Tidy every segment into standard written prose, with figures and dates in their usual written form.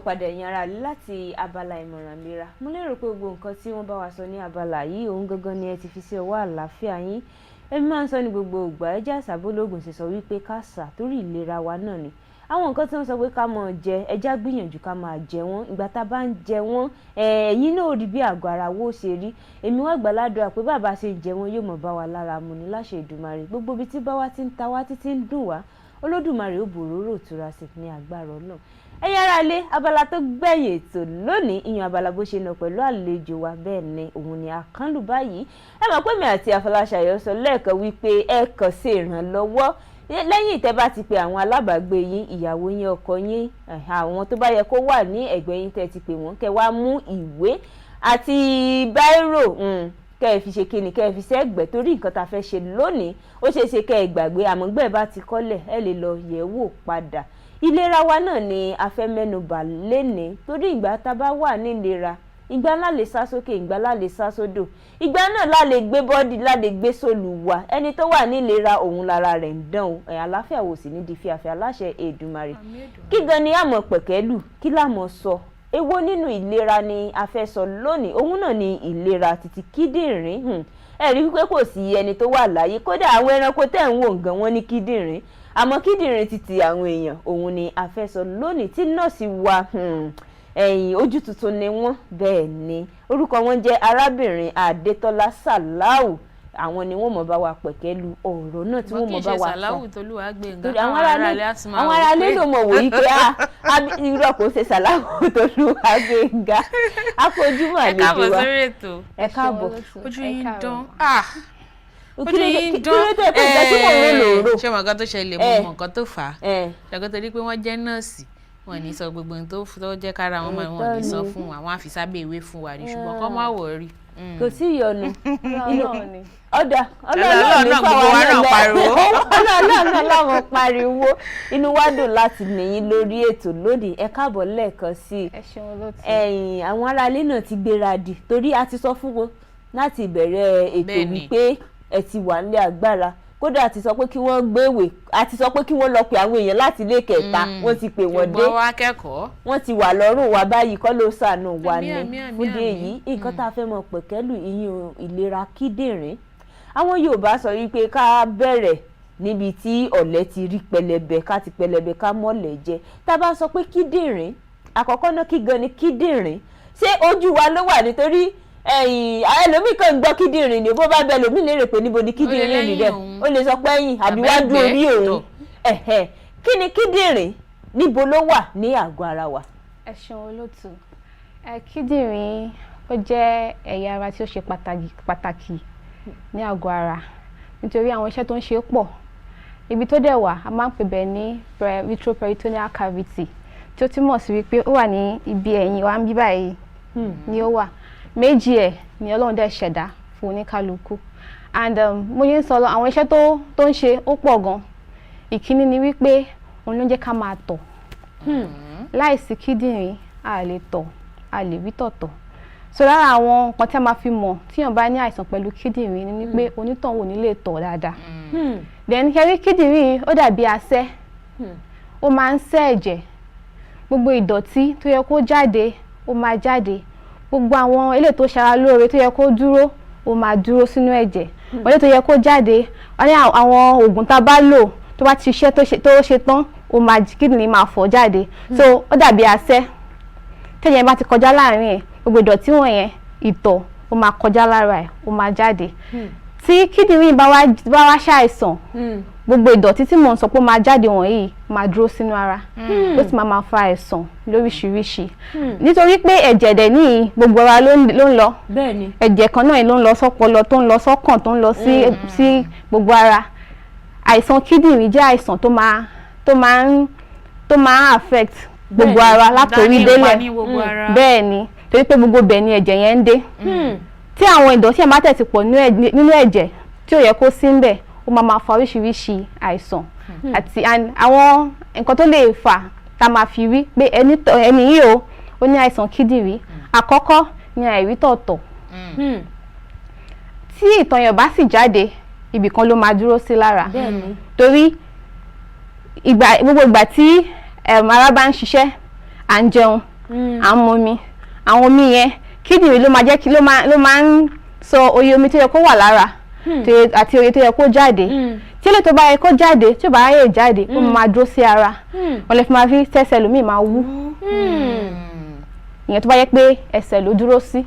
Padà, ẹ̀yin ará, láti abala ìmọ̀ràn ìlera, mo lérò pé gbogbo nǹkan tí wọ́n bá wa sọ ní abala yìí, òun gangan ni ẹ ti fi sí ọwọ́ àlàáfíà yín. Èmi máa ń sọ ní gbogbo ìgbà, ẹ jẹ́ àṣàbólógùn ṣe sọ wípé ká sà torí ìlera wa náà ni. Àwọn nǹkan tí wọ́n sọ pé ká máa jẹ, ẹ jẹ́ á gbìyànjú ká máa jẹ wọ́n. Ìgbà tá a bá ń jẹ wọ́n, ẹ̀yin náà rí bí àgọ́ ara wo ṣe rí. Èmi wá gbàládùra pé bàbá ṣe ń jẹ wọ́n, yóò mọ̀ bá wa lára mu ní láṣẹ Èdùmàrè. Gbogbo ibi tí bá wa ti ń ta wá títí ń dùn wá, Olódùmarè ó bòróró ìtura sí ní agbára Ọlọ́run. Ẹ̀yin ará ilé, abala tó gbẹ̀yìn ètò lónìí, ìyàn abala bó ṣe nà pẹ̀lú àlejò wa, bẹ́ẹ̀ ni òun ni àkànlù báyìí. Ẹ mọ̀ pé mi àti Àfọláṣayọ̀ sọ lẹ́ẹ̀kan wípé ẹ kàn sí ìrànlọ́wọ́ lẹ́yìn tẹ́ bá ti pe àwọn alábàágbé yín, ìyàwó yín, ọkọ yín, àwọn tó bá yẹ kó wà ní ẹ̀gbẹ́ yín, tẹ́ ti pè wọ́n, kẹ́ wá mú ìwé àti báírò, kẹ́ ẹ fi ṣe kíni, kẹ́ ẹ fi sẹ́gbẹ̀ẹ́, torí nǹkan tá a fẹ́ ṣe lónìí, ó ṣeé ṣe kẹ́ ẹ gbàgbé. Àmọ́ gbẹ́ bá ti kọ́lẹ̀, ẹ lè lọ yẹ̀ wò padà. Ìlera wa náà ni a fẹ́ mẹ́nubà lénìí, torí ìgbà tá a bá wà nílera, ìgbà ńlá lè sá sókè, ìgbà ńlá lè sá sódò, ìgbà náà la lè gbé body, la lè gbé sólù wa. Ẹni tó wà nílera, òun lára rẹ̀ ń dán o. Ẹ̀ àlàáfíà wò sí ní di fíafíà láṣẹ Èdùmàrè. Kí gan ni àmọ̀ pẹ̀kẹ́lù? Kí lámọ̀ sọ? Èwo nínú ìlera ni a fẹ́ sọ lónìí? Òun náà ni ìlera títí kíndìnrín. Ẹ rí wípé kò sí ẹni tó wà láyé, kódà àwọn ẹranko tẹ̀ ń wò gan, wọ́n ní kíndìnrín, àmọ́ kíndìnrín títí àwọn èèyàn, òun ni a fẹ́ sọ lónìí, tí nọ́ọ̀sì wa, ẹ̀yìn ojú tuntun ni wọ́n. Bẹ́ẹ̀ ni, orúkọ wọn jẹ́ arábìnrin Adétọ́lá Sàláù. Àwọn ni wọ́n mọ̀ bá wa pẹ̀kẹ́lu ọ̀rọ̀ náà, tí wọ́n mọ̀ bá wa sọ. Sàláwù Tolúwagbénga. Torí àwọn aráalé ló mọ̀ wò yí pé irọ́ kò ṣe Sàláwù Tolúwagbénga. Akójúmọ̀ Ẹ àlejò káàbọ̀ wa. sórí ètò. Ẹ káàbọ̀. Ojú yín dán, ojú yín Kí ló dán. dé pé nǹkan tí mò ń rò ló ń rò? Ṣé mọ̀ nǹkan tó ṣẹlẹ̀? Mo mọ̀ nǹkan tó fà á. Ṣàkóso torí pé wọ́n jẹ́ nọ́ọ̀sì, wọn ní sọ gbogbo ohun tó jẹ́ kára wọn mọ̀, wọn ní sọ fún wa, wọn á fi sábẹ́ ìwé fún wa ní, ṣùgbọ́n kọ́ má wọ̀ọ́rì. Kò sí ìyọnu. Ọlọ́run ni. Ọ̀dà. Ọlọ́run Ọlọ́run ní náà, gbogbo fáwa wa náà náà lẹ pariwo. Ọlọ́run náà láwọn pariwo. Inú wa dùn láti níyìn lórí ètò lónìí. Ẹ káàbọ̀ lẹ́ẹ̀kan sí i. Ẹ ṣeun, olóòtú. Ẹ̀yìn àwọn aráalé náà ti gbéradì, torí a ti sọ fún wọn láti ìbẹ̀rẹ̀ ètò wípé ẹ ti wà nílé agbára. Kódà a ti sọ pé kí wọ́n gbéwèé, a ti sọ pé kí wọ́n lọ pe àwọn èèyàn láti ilé kẹta. Wọ́n ti pè wọ́n dé. Ṣùgbọ́n wá kẹ́kọ̀ọ́. Wọ́n ti wà lọ́rùn wa báyìí, kọ́ ló ṣàánú wa Àmín, ni. àmín, àmín, Fún dé àmín. èyí, nǹkan tá a fẹ́ mọ̀ pẹ̀kẹ́lù, ìyún ìlera kíndìnrín. Àwọn Yorùbá sọ wípé ká bẹ̀rẹ̀ níbi tí ọ̀lẹ ti rí pẹlẹbẹ, ká ti pẹlẹbẹ ká mọ̀lẹ̀ jẹ. Tá a bá sọ pé kíndìnrín, àkọ́kọ́ náà, kí gan ni kíndìnrín? Ṣé ojú wa ló wà? Nítorí ẹ̀yìn ẹlòmíì kan ń gbọ́ kíndìnrín ni, bó bá bẹ ẹlòmíì lérè pé níbo ni kíndìnrín lẹ́yìn rẹ̀, òun. ó lè sọ pé ẹ̀yìn àbí wájú Àbẹ́gbẹ́, orí òun. tọ̀. Ẹ̀hẹ̀, kí ni kíndìnrín? Níbo ló wà ní àgọ́ ara wa? Ẹ ṣeun, olóòtú. Ẹ kíndìnrín, ó jẹ́ ẹ̀yà ara tí ó ṣe pàtàkì pàtàkì ní àgọ́ ara, nítorí àwọn iṣẹ́ tó ń ṣe pọ̀. Ibi tó dẹ̀ wà, a máa ń pè bẹ́ẹ̀ ní retroperitoneal cavity, tí ó túmọ̀ sí wípé ó wà ní ibi ẹ̀yìn wa ń bí báyìí ni ó wà. Méjì ẹ̀ ni Ọlọ́run dẹ̀ ṣẹ̀dá fún oníkálukú. And mo yẹn ń sọ lọ, àwọn iṣẹ́ tó ń ṣe ó pọ̀ gan. Ìkíní ni wípé òun ló ń jẹ́ ká máa tọ̀. Láìsí kíndìnrín, a lè tọ̀, a lè rí tọ̀tọ̀. So lára àwọn nǹkan tí a máa fi mọ̀ tíyàn bá ní àìsàn pẹ̀lú kíndìnrín ni wípé onítọ̀hún ò ní lè tọ̀ dáadáa. Then kẹrí, kíndìnrín ó dàbí asẹ́, ó máa ń sẹ́ ẹ̀jẹ̀. Gbogbo ìdọ̀tí tó yẹ kó jáde, ó máa jáde. Gbogbo àwọn eléyìí tó ṣara lóore tó yẹ kó dúró, ó máa dúró sínú ẹ̀jẹ̀. Eléyìí tó yẹ kó jáde, wọ́n ní àwọn oògùn tá a bá lò, tó bá ti ṣiṣẹ́ tó ṣe tán, ó máa kíndìnrín máa fọ̀ jáde. So ó dàbí asẹ́, tẹ́jẹ̀ bá ti kọjá láàrin ẹ̀, gbogbo ìdọ̀tí wọ̀nyẹn, ìtọ̀, ó máa kọjá lára ẹ̀, ó máa jáde. Tí kíndìnrín bá wá ṣàìsàn, gbogbo ìdọ̀tí tí mò ń sọ pé ó máa jáde wọ̀nyí máa dúró sínú ara, ó sì máa fa àìsàn lóríṣiríṣi, nítorí pé ẹ̀jẹ̀ dẹ̀ ní gbogbo ara ló ń lọ. Ẹ̀jẹ̀ kan náà ló ń lọ sọ́pọlọ, tó ń lọ sọ́kàn, tó ń lọ sí gbogbo ara. Àìsàn kíndìnrín jẹ́ àìsàn tó máa ń affect gbogbo ara látòrí Dání ipa délẹ̀. ní gbogbo ara. Bẹ́ẹ̀ ni, torí pé gbogbo bẹ̀ ni ẹ̀jẹ̀ yẹn ń dé. Tí àwọn ìdọ̀tí ẹ̀ bá tẹ̀ ti pọ̀ nínú ẹ̀jẹ̀ tí ò yẹ kó sí ńbẹ̀, ó máa fa oríṣiríṣi àìsàn àti and àwọn nǹkan tó lè fà tá a máa fi rí pé ẹni yìí o, ó ní àìsàn kíndìnrín. Àkọ́kọ́ ni àìrítọ̀tọ̀. Tí ìtọ̀ yẹn bá sì jáde, ibì kan ló máa dúró sí lára, torí ìgbà gbogbo ìgbà tí ara bá ń ṣiṣẹ́, à ń jẹun, À ń mu omi, àwọn omi yẹn, kíndìnrín ló máa jẹ́ kí ló máa ń sọ oye omi tó yẹ kó wà lára àti oye tó yẹ kó jáde. Tí èlé tó bá yẹ kó jáde, tí ò bá yẹ jáde, ó máa dúró sí ara. Wọ́n lè fi máa fi tẹ́sẹ̀ lómi máa wú. Ìyẹn tó bá yẹ pé ẹsẹ̀ ló dúró sí.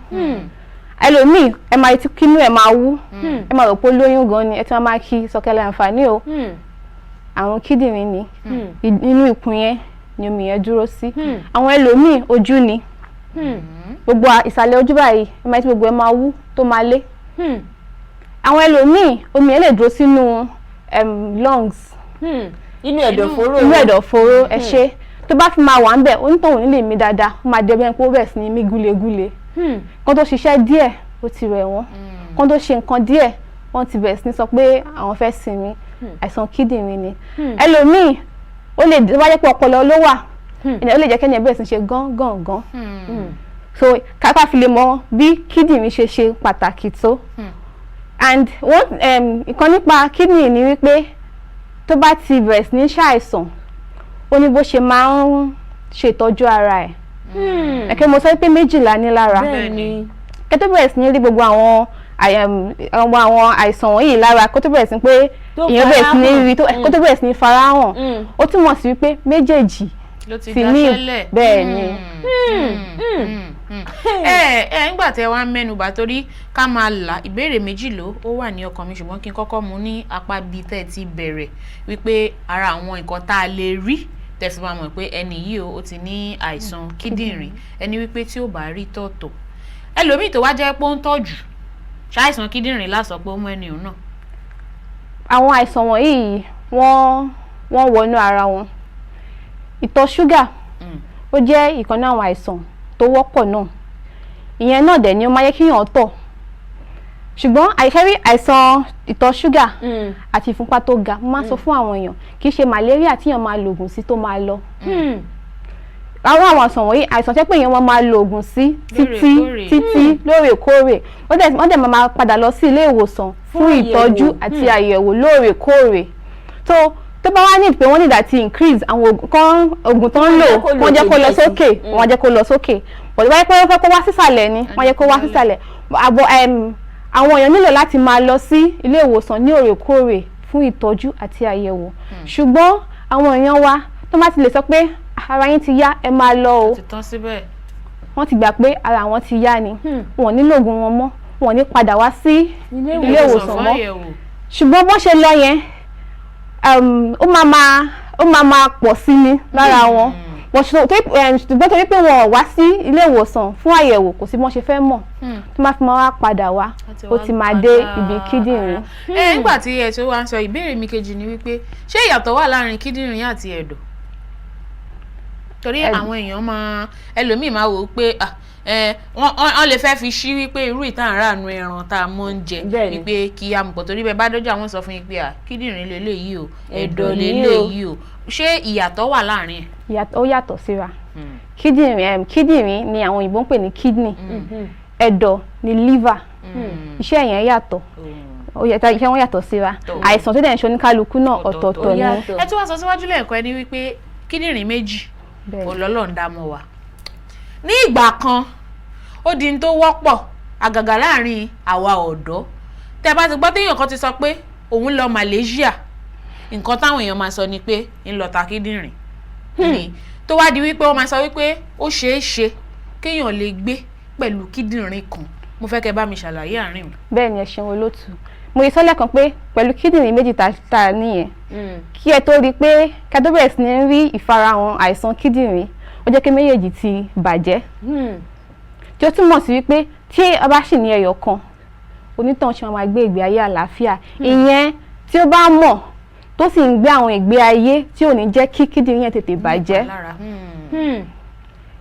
Ẹlòmíì, ẹ máa ti kínú ẹ máa wú, ẹ máa rò pé ó lóyún gan ni. Ẹ ti máa kí sọ̀kẹ́lẹ̀ àǹfààní o. Àrùn kíndìnrín ni. Inú ikùn yẹn ni omi yẹn dúró sí. Àwọn ẹlòmíì, ojú ni, gbogbo ìsàlẹ̀ ojú báyìí, ẹ máa ti gbogbo ẹ máa wú tó máa lé. Àwọn ẹlòmíì, omi yẹn lè dúró sínú lungs. Inú ẹ̀dọ̀fóró. Inú ẹ̀dọ̀fóró, ẹ ṣe. Tó bá fi máa wà ń bẹ̀, onítọ̀hún ní lè mí dáadáa, ó máa dẹbẹ́ pé ó bẹ̀rẹ̀ sí ní mí gúlegúle. Kán tó ṣiṣẹ́ díẹ̀, ó ti rẹ̀ wọ́n. Kán tó ṣe nǹkan díẹ̀, wọ́n ti bẹ̀rẹ̀ sí ní sọ pé àwọn fẹ́ sinmi. Àìsàn kíndìnrín ni. Ẹlòmíì, ó lè tó bá jẹ́ pé ọpọlọ ló wà, ó lè jẹ́ kẹ́ni ẹ̀ bẹ̀rẹ̀ sí ní ṣe gán gán gán. So kápá fi lè mọ bí kíndìnrín ṣe ṣe pàtàkì tó. And one ìkan nípa kíndìnrín ni wípé tó bá ti bẹ̀rẹ̀ sí ní ṣàìsàn, ó ní bó ṣe máa ń ṣètọ́jú ara ẹ̀. Ẹ̀kẹ́ mo sọ pé 12 ní lára. Kẹ́ tó bẹ̀rẹ̀ sí ní rí gbogbo àwọn àìsàn wọ̀nyí lára, kó tó bẹ̀rẹ̀ sí pé Tó èèyàn bẹ̀rẹ̀ sí ní farahàn. rí, kó tó bẹ̀rẹ̀ sí ní farahàn, ó túmọ̀ sí wípé méjèèjì ló ti ti ní. daṣẹ́lẹ̀. Bẹ́ẹ̀ ni. Ẹ ẹ ńgbà tẹ wá mẹ́nubà, torí ká máa là, ìbéèrè méjì ló ó wà ní ọkàn mi, ṣùgbọ́n kí n kọ́kọ́ mú ní apá bíi tẹ́ ẹ ti bẹ̀rẹ̀ wípé ara àwọn nǹkan tá a lè rí tẹ́ fi máa mọ̀ pé ẹni yìí o, ó ti ní àìsàn kíndìnrín, ẹni wípé tí ó bá rí tọ̀tọ̀, ẹlòmíì tó wá jẹ́ pé ó ń tọ́jú ṣàìsàn kíndìnrín lásọ pé ó mú ẹni òun náà. Àwọn àìsàn wọ̀nyí, wọ́n wọnú ara wọn. Ìtọ̀ ṣúgà, ó jẹ́ ìkan náà àwọn àìsàn tó wọ́pọ̀ náà. Ìyẹn náà dẹ̀ ni ó máa yẹ kíyàn tọ̀, ṣùgbọ́n àìsàn àìsàn ìtọ̀ ṣúgà àti ìfúnpá tó ga, mo máa ń sọ fún àwọn èèyàn, kì í ṣe malaria tíyàn máa lo oògùn sí tó máa lọ. Àwọn àìsàn wọ̀nyí, àìsàn tẹ́ pé èèyàn máa lo oògùn sí títí Lóòrèkóòrè. títí lóòrèkóòrè, wọ́n dẹ̀ máa padà lọ sí ilé ìwòsàn fún Fún ìtọ́jú àyẹ̀wò. Àti àyẹ̀wò lóòrèkóòrè. Tó bá wá ní pé wọ́n ní láti increase àwọn oògùn kan, oògùn tó ń lò, Wọ́n jẹ́ kó wọ́n jẹ́ kó lọ lòkè díẹ̀ sí. sókè, wọ́n jẹ́ kó lọ sókè. Bọ̀dé wáyé pé wọ́n fẹ́ kó wá sísàlẹ̀ ni, wọ́n jẹ́ kó wá sísàlẹ̀. Àbọ̀ àwọn èèyàn nílò láti máa lọ sí ilé ìwòsàn ní òrèkóòrè fún ìtọ́jú àti àyẹ̀wò. Ṣùgbọ́n àwọn èèyàn wa, tó má ti lè sọ pé ara yín ti yá, ẹ máa lọ o, Ti tán síbẹ̀. Wọ́n ti gbà pé ara àwọn ti yá ni. Wọn ò nílò oògùn wọn mọ́, wọn ò ní padà wá sí Ilé ilé ìwòsàn fún mọ́. Àyẹ̀wò. Ṣùgbọ́n bọ́n ṣe lọ yẹn, ó máa máa pọ̀ sí ni lára wọn. Ṣùgbọ́n torí pé wọn ò wá sí ilé ìwòsàn fún àyẹ̀wò, kò sí bí wọ́n ṣe fẹ́ mọ̀. Tó máa fi máa wá padà wá, ó ti máa dé ibi kíndìnrín. Ẹ nígbà tí ẹ tó wá ń sọ, ìbéèrè mi kejì ni wípé ṣé ìyàtọ̀ wà láàrin kíndìnrín àti ẹ̀dọ̀? Torí àwọn èèyàn máa, ẹlòmíì máa wò ó pé ah, ẹ, wọ́n lè fẹ́ fi ṣí wípé irú ìtànràánú ẹran tá a mọ̀ ń jẹ, wípé kí a mọ̀ pọ̀, torí bẹ́ẹ̀ bá dọ́jà, wọ́n sọ fún yín pé à, kíndìnrín leléyìí o, ẹ̀dọ̀ Ẹ̀dọ̀ ni o. leléyìí o. Ṣé ìyàtọ̀ wà láàrin ẹ̀? Ó yàtọ̀ síra. Kíndìnrín ni àwọn òyìnbó ń pè ní kidney, ẹ̀dọ̀ ni liver. Iṣẹ́ yẹn yàtọ̀. Ó yàtọ̀, iṣẹ́ wọn yàtọ̀ síra. Àìsàn tó dẹ̀ ń ṣe oníkálukú náà, ọ̀tọ̀ọ̀tọ̀ ni. Yàtọ̀. Ẹ tún wá sọ síwájú lẹ́ẹ̀kan, ẹni wípé kíndìnrín méjì Ọlọ́run dá mọ́ wa. Ní ìgbà kan, ó di n tó wọ́pọ̀ àgàgà láàrin àwa ọ̀dọ́. Tẹ́ bá ti gbọ́ téèyàn kan ti sọ pé òun lọ Malaysia, nǹkan táwọn èèyàn máa sọ ni pé ń lọ ta kíndìnrín ni. Tó wá di wípé wọ́n máa sọ wípé ó ṣeé ṣe kéèyàn lè gbé pẹ̀lú kíndìnrín kan. Mo fẹ́ kẹ́ bá mi ṣàlàyé àárín mi. Bẹ́ẹ̀ ni, ẹ ṣeun olótù. Mo yí sọ́lẹ̀ kan pé pẹ̀lú kíndìnrín méjì tá a níyẹn, kí ẹ tó rí i pé ká tó bẹ̀rẹ̀ sí ní rí ìfarahàn àìsàn kíndìnrín, ó jẹ́ kí méjèèjì ti bàjẹ́, tí ó túmọ̀ sí wípé tí a bá sì ní ẹyọ kan, onítàn ṣe máa gbé ìgbé ayé àlàáfíà. Ìyẹn tí ó bá mọ̀, tó sì ń gbé àwọn ìgbé ayé tí ò ní jẹ́ kí kíndìnrín yẹn tètè bàjẹ́. Ìpalára.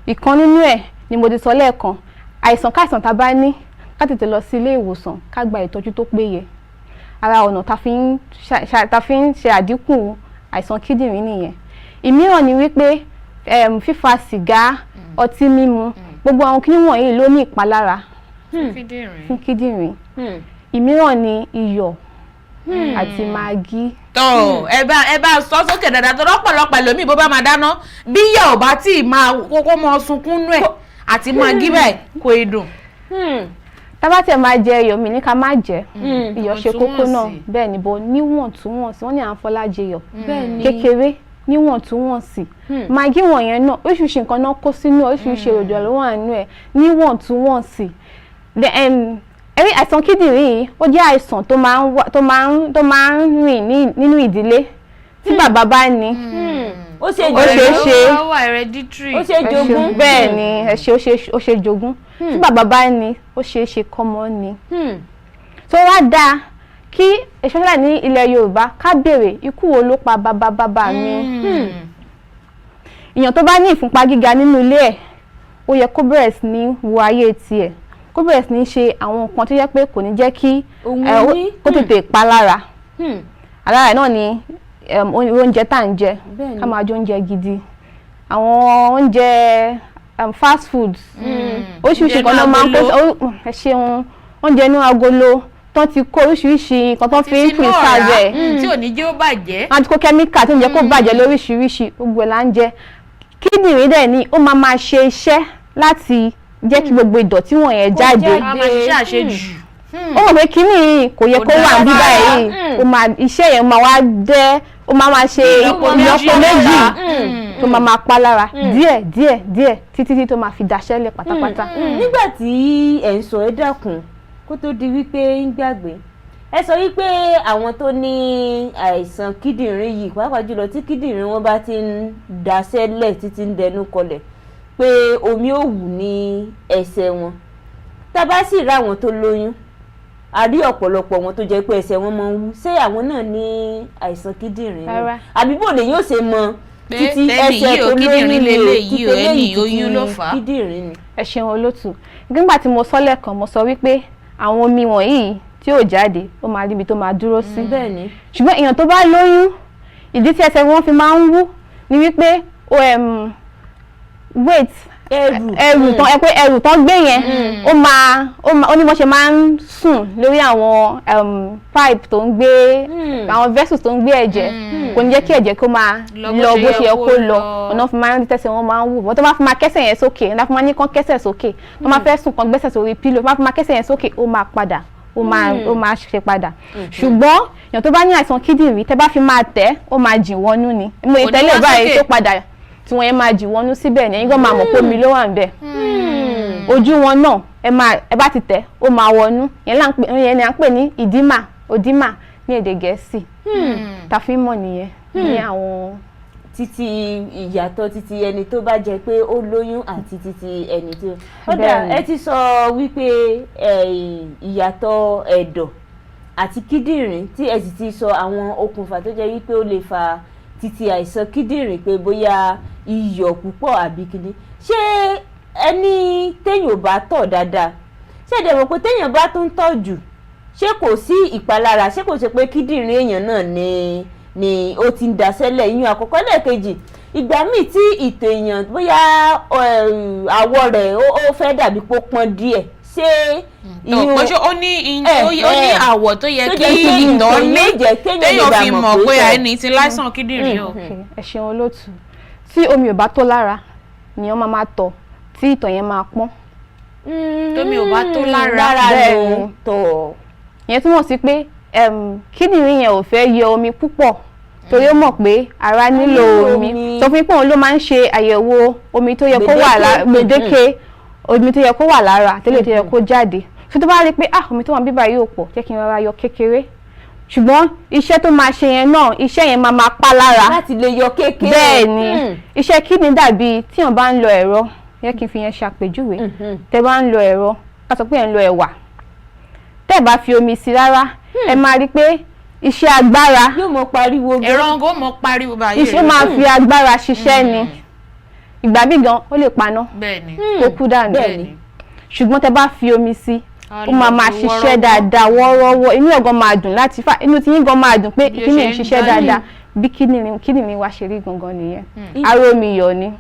Ìkan nínú ẹ̀ ni mo ti sọ lẹ́ẹ̀kan: àìsàn káìsàn tá a bá ní, ká tètè lọ sí ilé ìwòsàn, ká gba ìtọ́jú tó péye. Ara ọ̀nà tá fi ń ṣe àdínkù àìsàn kíndìnrín nìyẹn. Ìmíràn ni wípé fífa sìgá, ọtí mímu, gbogbo àwọn kíní wọ̀nyí ló ní ìpalára Fún kíndìnrín. fún kíndìnrín. Ìmíràn ni iyọ̀. àti magí. Tọ́ ẹ bá sọ sókè dáadáa tó lọ́pọ̀lọpọ̀ ẹlòmíì, bó bá máa dáná, bí yà ò bá tí ì máa kókó mọ sunkún nú ẹ̀ àti máa gí báyìí, kò ì dùn. Tá bá tiẹ̀ máa jẹ iyọ̀, mi ní ká má jẹ iyọ̀, ṣe kókó náà. Ìwọ̀ntúnwọ̀nsì. Bẹ́ẹ̀ ni, bó níwọ̀ntúnwọ̀nsì. Wọ́n ní à ń fọlá jẹyọ̀ Bẹ́ẹ̀ni. kékeré, níwọ̀ntúnwọ̀nsì. Magí wọ̀nyẹn náà, oríṣiríṣi nǹkan náà kó sínú ẹ̀, oríṣiríṣi èròjà ló wà nínú ẹ̀, níwọ̀ntúnwọ̀nsì. Then, ẹ̀rí àìsàn kíndìnrín yìí, ó jẹ́ àìsàn tó máa ń rìn nínú ìdílé. Tí bàbá bá ní, Ó ṣe ó ṣeé jogún. ṣe. Ó wà hereditary. Ó ṣe jogún. Bẹ́ẹ̀ ni, ẹ ṣe, ó ṣe jogún. Tí bàbá bá ní, ó ṣeé ṣe kọ́mọ ní. Tó wá dáa kí, especially ní ilẹ̀ Yorùbá, ká béèrè ikú wo ló pa bàbá bàbá mi. Èèyàn tó bá ní ìfúnpá gíga nínú ilé ẹ̀, ó yẹ kó bẹ̀rẹ̀ sí ní wo ayé tiẹ̀, kó bẹ̀rẹ̀ sí ní ṣe àwọn nǹkan tó yẹ pé kò ní jẹ́ kí Òun ní. kó tètè pa lára. Alára náà ni oúnjẹ tá à ń jẹ. Ká máa jẹ oúnjẹ gidi, àwọn oúnjẹ fast foods, oríṣiríṣi nǹkan náà máa ń kó. Ẹ ṣeun. Oúnjẹ inú agolo tó ti kó oríṣiríṣi nǹkan tó fi ń preserve ẹ̀, tí ò ní jẹ́ ó bàjẹ́. Wọ́n ti kó kẹ́míkà tó ń jẹ́ kó bàjẹ́ lóríṣiríṣi. Gbogbo ẹ̀ là ń jẹ. Kíndìnrín dẹ̀ ni ó máa máa ṣe iṣẹ́ láti jẹ́ kí gbogbo ìdọ̀tí wọ̀nyẹn jáde. Jáde. A máa ṣiṣẹ́ àṣejù. Ó mọ̀ pé kíní yìí kò yẹ Kò kó wà dára. bí báyìí. Ó máa iṣẹ́ yẹn máa wá dẹ́, ó máa máa ṣe ìlọ́po ìlọ́po méjì méjì tó máa máa pa lára díẹ̀ díẹ̀ díẹ̀ títí tí tó máa fi daṣẹ́ lẹ̀ pátápátá. Nígbà tí ẹ̀ ń sọ, ẹ dákun, kó tó di wípé ń gbàgbé, ẹ sọ wípé àwọn tó ní àìsàn kíndìnrín yìí, pàápàá jùlọ tí kíndìnrín wọn bá ti ń daṣẹ́lẹ̀, títí ń dẹnu kọlẹ̀, pé omi ò wù ní ẹsẹ̀ wọn. Tá a bá sì rí àwọn tó lóyún, a rí ọ̀pọ̀lọpọ̀ wọn tó jẹ́ pé ẹsẹ̀ wọn máa ń wú. Ṣé àwọn náà ní àìsàn kíndìnrín náà? Rárá. Àbí bò lè yóò ṣe mọ Pé títí tẹ́nì ẹsẹ̀ yìí o, tó lóyún kíndìnrín ni o, leléyìí o, títí ẹni eléyìí oyún ló títí fà á. kíndìnrín ni. Ẹ ṣeun, olótù. Nígbà tí mo sọ lẹ́ẹ̀kan, mo sọ wípé àwọn omi wọ̀nyí tí ò jáde, ó máa ríbi tó máa dúró sí. Ṣùgbọ́n èèyàn tó bá lóyún, ìdí tí ẹsẹ̀ wọn fi máa ń wú ni wípé ó weight, ẹrù. Ẹrù tán ẹ pé ẹrù tán gbé yẹn, ó máa ó ní bó ṣe máa ń sùn lórí àwọn pipe tó ń gbé, àwọn vessels tó ń gbé ẹ̀jẹ̀. Kò ní jẹ́ kí ẹ̀jẹ̀ kó máa lọ lọ bó ṣe yẹ kó lọ. Ọ̀nà fi máa ń tẹ̀sẹ̀ wọn máa ń wù wọ́n. Tó bá fi máa kẹ́sẹ̀ yẹn sókè, ọ̀nà fi máa ní kán kẹ́sẹ̀ sókè, tó máa fẹ́ sùn, kán gbẹ́sẹ̀ sórí pillow, tó bá fi máa kẹ́sẹ̀ yẹn sókè, ó máa padà, ó máa ṣe padà. Ṣùgbọ́n èèyàn tó bá ní àìsàn kíndìnrín, tẹ́ bá fi máa tẹ̀, ó máa jìn wọnú ni mo Kò ní ìtẹ́lẹ̀ wá báyìí sókè. tó padà tí wọ́n yẹn máa jìn wọnú síbẹ̀ ní. Ẹ̀yin gan máa mọ̀ pé omi ló wà níbẹ̀. Ojú wọn náà, ẹ máa ẹ bá ti tẹ̀, ó máa wọnú. Yẹn là ń pè, yẹn ni à ń pè ní edema, oedema ní èdè Gẹ̀ẹ́sì. Ta fi ń mọ̀ nìyẹn ní àwọn. Títí ìyàtọ̀ títí ẹni tó bá jẹ́ pé ó lóyún àti títí ẹni tí ó dà. Ẹ ti sọ wípé ìyàtọ̀ ẹ̀dọ̀ àti kíndìnrín, tí ẹ sì ti sọ àwọn okùnfà tó jẹ́ wípé ó lè fa títí àìsàn kíndìnrín, pé bóyá iyọ̀ púpọ̀ àbí kíní. Ṣé ẹni téèyàn ò bá tọ̀ dáadáa, ṣé ẹ dẹ̀ mọ̀ pé téèyàn bá tún tọ̀ jù, ṣé kò sí ìpalára? Ṣé kò ṣe pé kíndìnrín èèyàn náà ni ó ti ń daṣẹ́lẹ̀? Ìyún àkọ́kọ́. Lẹ́ẹ̀kejì, ìgbà míì tí ìtọ̀ èèyàn, bóyá àwọ̀ rẹ̀ ó fẹ́ dàbí pé ó pọ́n díẹ̀, ṣé Tó pé ṣé ó ní ó ní àwọ̀ tó yẹ tó kí jẹ́ pé ìtọ̀ ìtọ̀ ní yóò jẹ́ kéèyàn lè téèyàn bá fi mọ̀ mọ̀ pé pé tọ̀. ẹni tí láìsàn kíndìnrín o. Ok, ẹ ṣeun, olóòtú. Tí omi ò bá tó lára, nìyẹn máa máa tọ̀ tí ìtọ̀ yẹn máa pọ́n. Tómi ò bá tó lára. Lára Bẹ́ẹ̀ ló ni. tọ̀. Ìyẹn túmọ̀ sí pé kíndìnrín yẹn ò fẹ́ yọ omi púpọ̀, torí ó mọ̀ pé ara nílò nílò omi. omi. Sọ fún pé òun ló máa ń ṣe àyẹ̀wò omi tó yẹ kó wà lára, Gbèdéke. gbèdéke omi tó yẹ kó wà lára àtẹ́lẹ̀ tó yẹ kó jáde. Tó bá rí i pé, ah, omi tó wà bíbá yóò pọ̀, jẹ́ kí n rọra yọ kékeré. Ṣùgbọ́n iṣẹ́ tó máa ṣe yẹn náà, iṣẹ́ yẹn máa máa pa lára. Láti lè yọ kékeré. Bẹ́ẹ̀ ni, iṣẹ́ kídìní dàbí tíyàn bá ń lọ ẹ̀rọ. Yẹ kí n fi yẹn ṣàpèjúwe. Tẹ́ bá ń lọ ẹ̀rọ, ká sọ pé ẹ̀ ń lọ ẹ̀wà, tẹ́ bá fi omi sí rárá, ẹ máa rí i pé iṣẹ́ agbára Yóò mọ pariwo gan. Ẹ̀rọ ń gò mọ́ pariwo báyìí. Iṣẹ́ máa fi agbára ṣiṣẹ́ ni. Ìgbà míì gan, ó lè paná Bẹ́ẹ̀ ni. kó kú dànù. Bẹ́ẹ̀ ni. Ṣùgbọ́n tẹ́ bá fi omi sí, ó máa máa ṣiṣẹ́ wọ́rọ́wọ́. dáadáa, wọ́ọ́rọ́wọ́. Inú ẹ̀ gan máa dùn láti fà, inú tí yín gan máa dùn pé Bí ó kíni ṣe ń ń ṣiṣẹ́ dán. dáadáa. Bí kíndìnrín wa ṣe rí gangan nìyẹn. Aró omi yọ̀ ni.